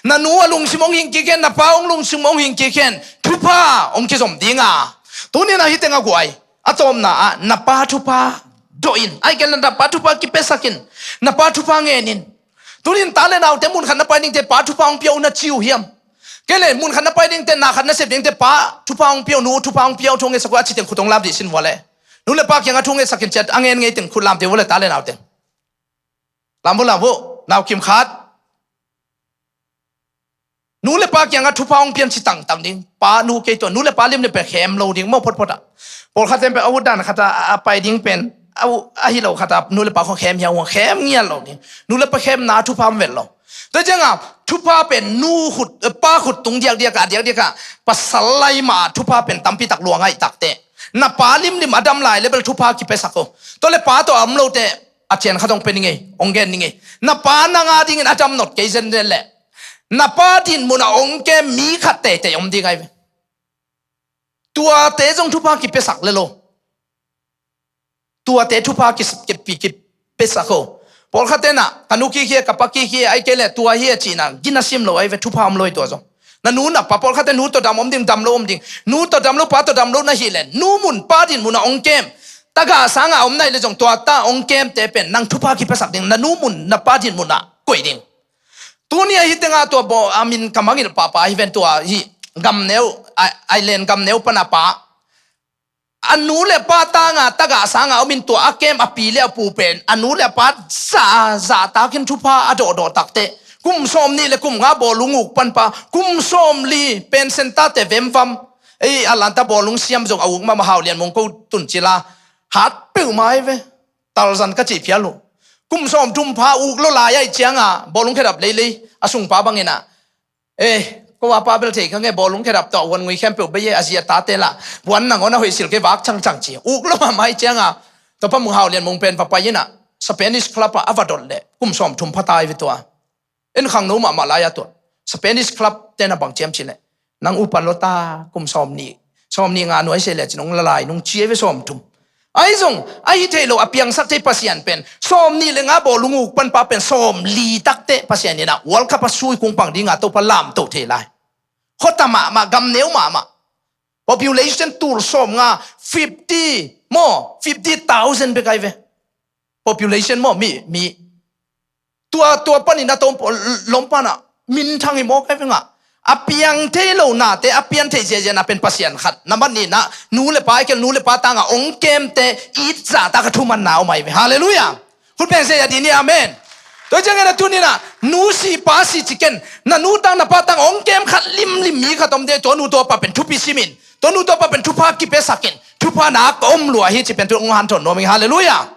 Na nu a lungsim hong hingkik hen, na pa hong lungsim hong hingkik hen, thupha hong kizom ding a. Tuni-in ah hih teng a guai, a tawpna ah na pa thupha dawh in, ahih kei leh na pa thupha kipiasak in, na pa thupha ngen in. Tuni-in ta le naute mun khat na pai dingte pa thupha hong pia un na ci uh hiam? Kei leh mun khat na pai dingte, na khat na sep dingte pa thupha hong pia uh, nu thupha hong pia uh, thu hong ngetsak uh a ci teng khut hong lam dih sin vua leh. Nu le pa kiangah thu hong ngetsak in ciat a ngen ngei teng khut lam dih vua leh ta le naute. Lam vua, lam vua, nau kim khat. Nu le pa kiangah thupha hong pian ci tangtang ding. Pa, nu kei tua, nu le pa lim le pen khem lo ding maw photphot ah. Pawlkhat ten pen a ut dan khat ah a pai ding pen a u-, ahi lo khat ah nu le pa khong khem hiau hong khem ngial lo ding. Nu le pa khemna thupha om vet lo. Tua ciangah thupha pen nu khut, eh, pa khut tung diakdiak ah, diakdiak ah, pasal lai mah ah thupha pen tampi tak luang ahih takteh, na pa limlim a dam lai le bel thupha kipiasak o. Tua le pa tawh a om lote, a cian khat hong pia ning ei, hong gen ning ei. Na pa nang a dingin a dam not kei zenzen leh, na pa dinmun ah hong kem mi khat teitei om ding ahi ve. Tuate zong thupha kipiasak le lo. Tuate thupha ki, ki, ki, kipiasak o. Pawlkhat in ah, ka nu kik hi a, ka pa kik hi a, ahih kei leh tua hi a cihna gina sim lo ahi ve, thupha om lo hi tua zong. Na nu na pa, pawlkhat in nu tawh dam om ding, dam lo om ding. Nu tawh dam lo, pa tawh dam lo na hih leh, nu mun pa dinmun ah hong kem, tagah sangah a om na hih leh zong tua ta hong kemte pen nang thupha kipiasak ding, na nu mun na pa dinmun ah koih ding. Tuni a hih tengah tua bawl a min ka mangngilh pahpah hi ven, tua hih gamneu, a, Ireland gamneu pan a pa, a nu le pa tanga tagah sanga om in tua a kem a pi le a pu pen a nu le a pa zah, zahtakin thupha a dawhdawh takteh, kum sawmnih le kum nga bawlung uk panpa, kum sawmli pension tate vemvam, ei, a lanta bawlung siam zong a uk mahmah, Hau Lian Mung ko tun cila hat peuhmah ahi ve. Tarzan ka cih phial uh. Kum sawmthum pha uk lo lai ahih cianga bawlung khedap leilei a sungpa bangin ah, eh, ko a pa bel thei kha nge, bawlung khedap tawh a huan ngui khempeuh bei e, a zi a tate lah puan nangawn a hoih silh kei, vak cangcang ci. Uk lo mahmah ahih cianga tua pa Mung, Hau Lian Mung pen va pai in ah Spanish club ah a va dot leh kum sawmthum pha ta ahi ve tua. En khangno mahmah lai-a tua Spanish club ten a bang ciam cih leh, nang upan lo ta, kum sawmnih, sawmnih nga nuai se le cin hong la lai nung ci ahi ve, sawmthum. Ahi zong, ahi thei lo, a piangsak thei Pasian pen, sawmnih le nga bawlung uk panpa pen sawmli takteh Pasian in ah World Cup a sui kung pang dinga Topa lamtoh thei lai. Khuata mahmah, gamneu mahmah. Population tul sawmnga, fifty maw, fifty thousand bek ahi ve. Population maw, mi, mi. Tua, tua panin a tom, lompan ah minthang hi mawk ahi ve ngah. A piang thei lo nate a pian theih ziahziah na pen Pasian khat. Nambat nihna, nu le pa, ahih kei leh nu le pa tanga hong kemte it zahtak a thumanna om ahi ve. Halleluiah. Khut beng se a dih ni, amen. Tua ciangin a tuni-in ah, nu si pa si ci ken, na nu tang na pa tang hong kem khat limlim mi khat om ding, tua nu tua pa pen thupi simin, tua nu tua pa pen thupha kipiasakin, thupha nak om lua hi ci pen tu hong hanthawn nuam ing. Halleluiah.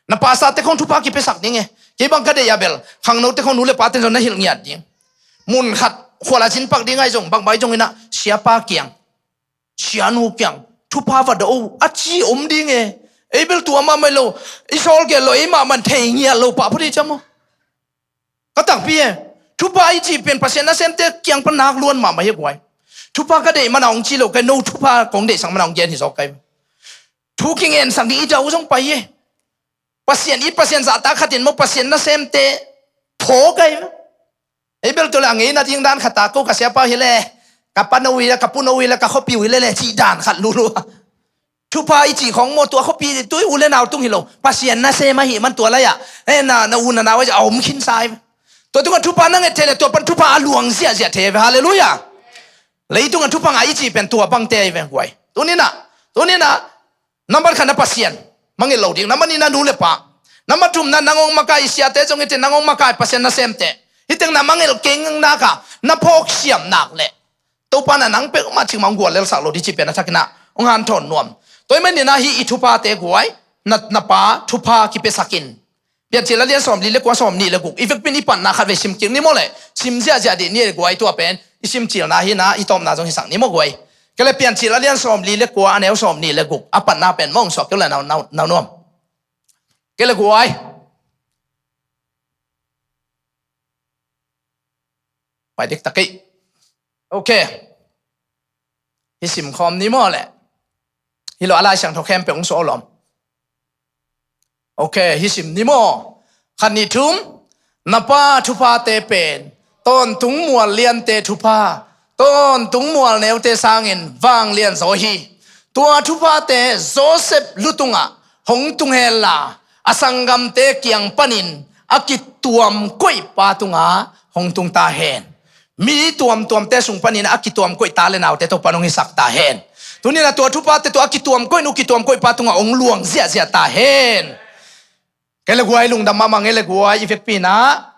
Na pastor te khong thupha kipiasak ding e. Kei bang ka deih a bel, khangno te khong nu le pa ten zong na hilh ngiat ding. Mun khat khual a zin pak ding ahi zong, bangbang ahi zongin ah, siapa kiang, sianu kiang thupha va do a ci om ding e. Ei bel tua mahmah hi lo, i sawl gel lo, ei mahmah in thei ngiat lo pah phot hi ciam aw. Ka takpi e. Thupha i cih pen Pasian nasemte kiang pan nak luan mahmah hi a guai. Thupha ka deih man a hong ci lo, kei no thupha kong deihsak man a hong gen hi zaw kei. Thu kingensak ding i dau zong pai e. Pasian it, Pasian zahtak khat in maw, Pasian nasemte phawk ahi ve. Ei bel tua le a ngeina ding dan khat a, ko ka siapa hi le, ka pano hi le, ka puno hi le, ka khuapi uh hi le le cih dan khat lulu a. Thupha i cih khong maw, tua khuapi tu i u le nau tung hi lo, Pasian nasem ahih man tua lai-ah, eh, na, na u na nau ahi a om khinsa ahi ve. Tua tungah thupha na nget thei le tua pan thupha a luang ziahziah thei ahi ve. Halleluiah. Leitungah thupha ngah i cih pen tua bangte ahi ve guai. Tuni-in ah, tuni-in ah, nambat khatna Pasian mangngilh lo ding, nambat nihna nu le pa, nambat thumna nang hong makai, i siate zong hi teh, nang hong makai Pasian nasemte. Hih teng na mangngilh keng nak a, na phawk siam nak leh Topa in ah nang peuhmah cikmah hong guallelsak lo ding cih pen a thakin ah hong hanthawn nuam. Tua ahih manin ah hih i thuphate guai, na, na pa thupha kipiasakin. Piancil a lian sawmli le kua, sawmnih le guk. I vekpi in i panna khatvei sim kik ni maw leh. Sim ziahziah dih ni e guai, tua pen i sim cilna hi-in ah i tawpna zong hisak ni maw guai. Kei le Piancil a lian sawmli le kua, a neu sawmnih le guk. A panna pen mawng suak kei uh le nau, nau, nau nuam. Kei le guai. Pai diktak ei. Ok. Hih sim khawm ni maw leh. Hih lo a Lai Siangtho khempeuh hong suah lawm. Ok, hih sim ni maw. Khat, nih, thum. Na pa thuphate pen tawntung mual liante thupha, tawntung mual neute sangin vanglian zaw hi. Tua thuphate Josef lu tungah hong tung henla, a sanggamte kiang panin a kituam koihpa tungah hong tung ta hen. Mi tuamtuamte sung panin a kituam koih ta le naute Topa in hong hisak ta hen. Tuni-in ah tua thuphate tua a kituam koih nu, kituam koihpa tungah hong luang ziahziah ta hen. Kei le guai, lungdam mahmah, kei le guai, i vekpi-in ah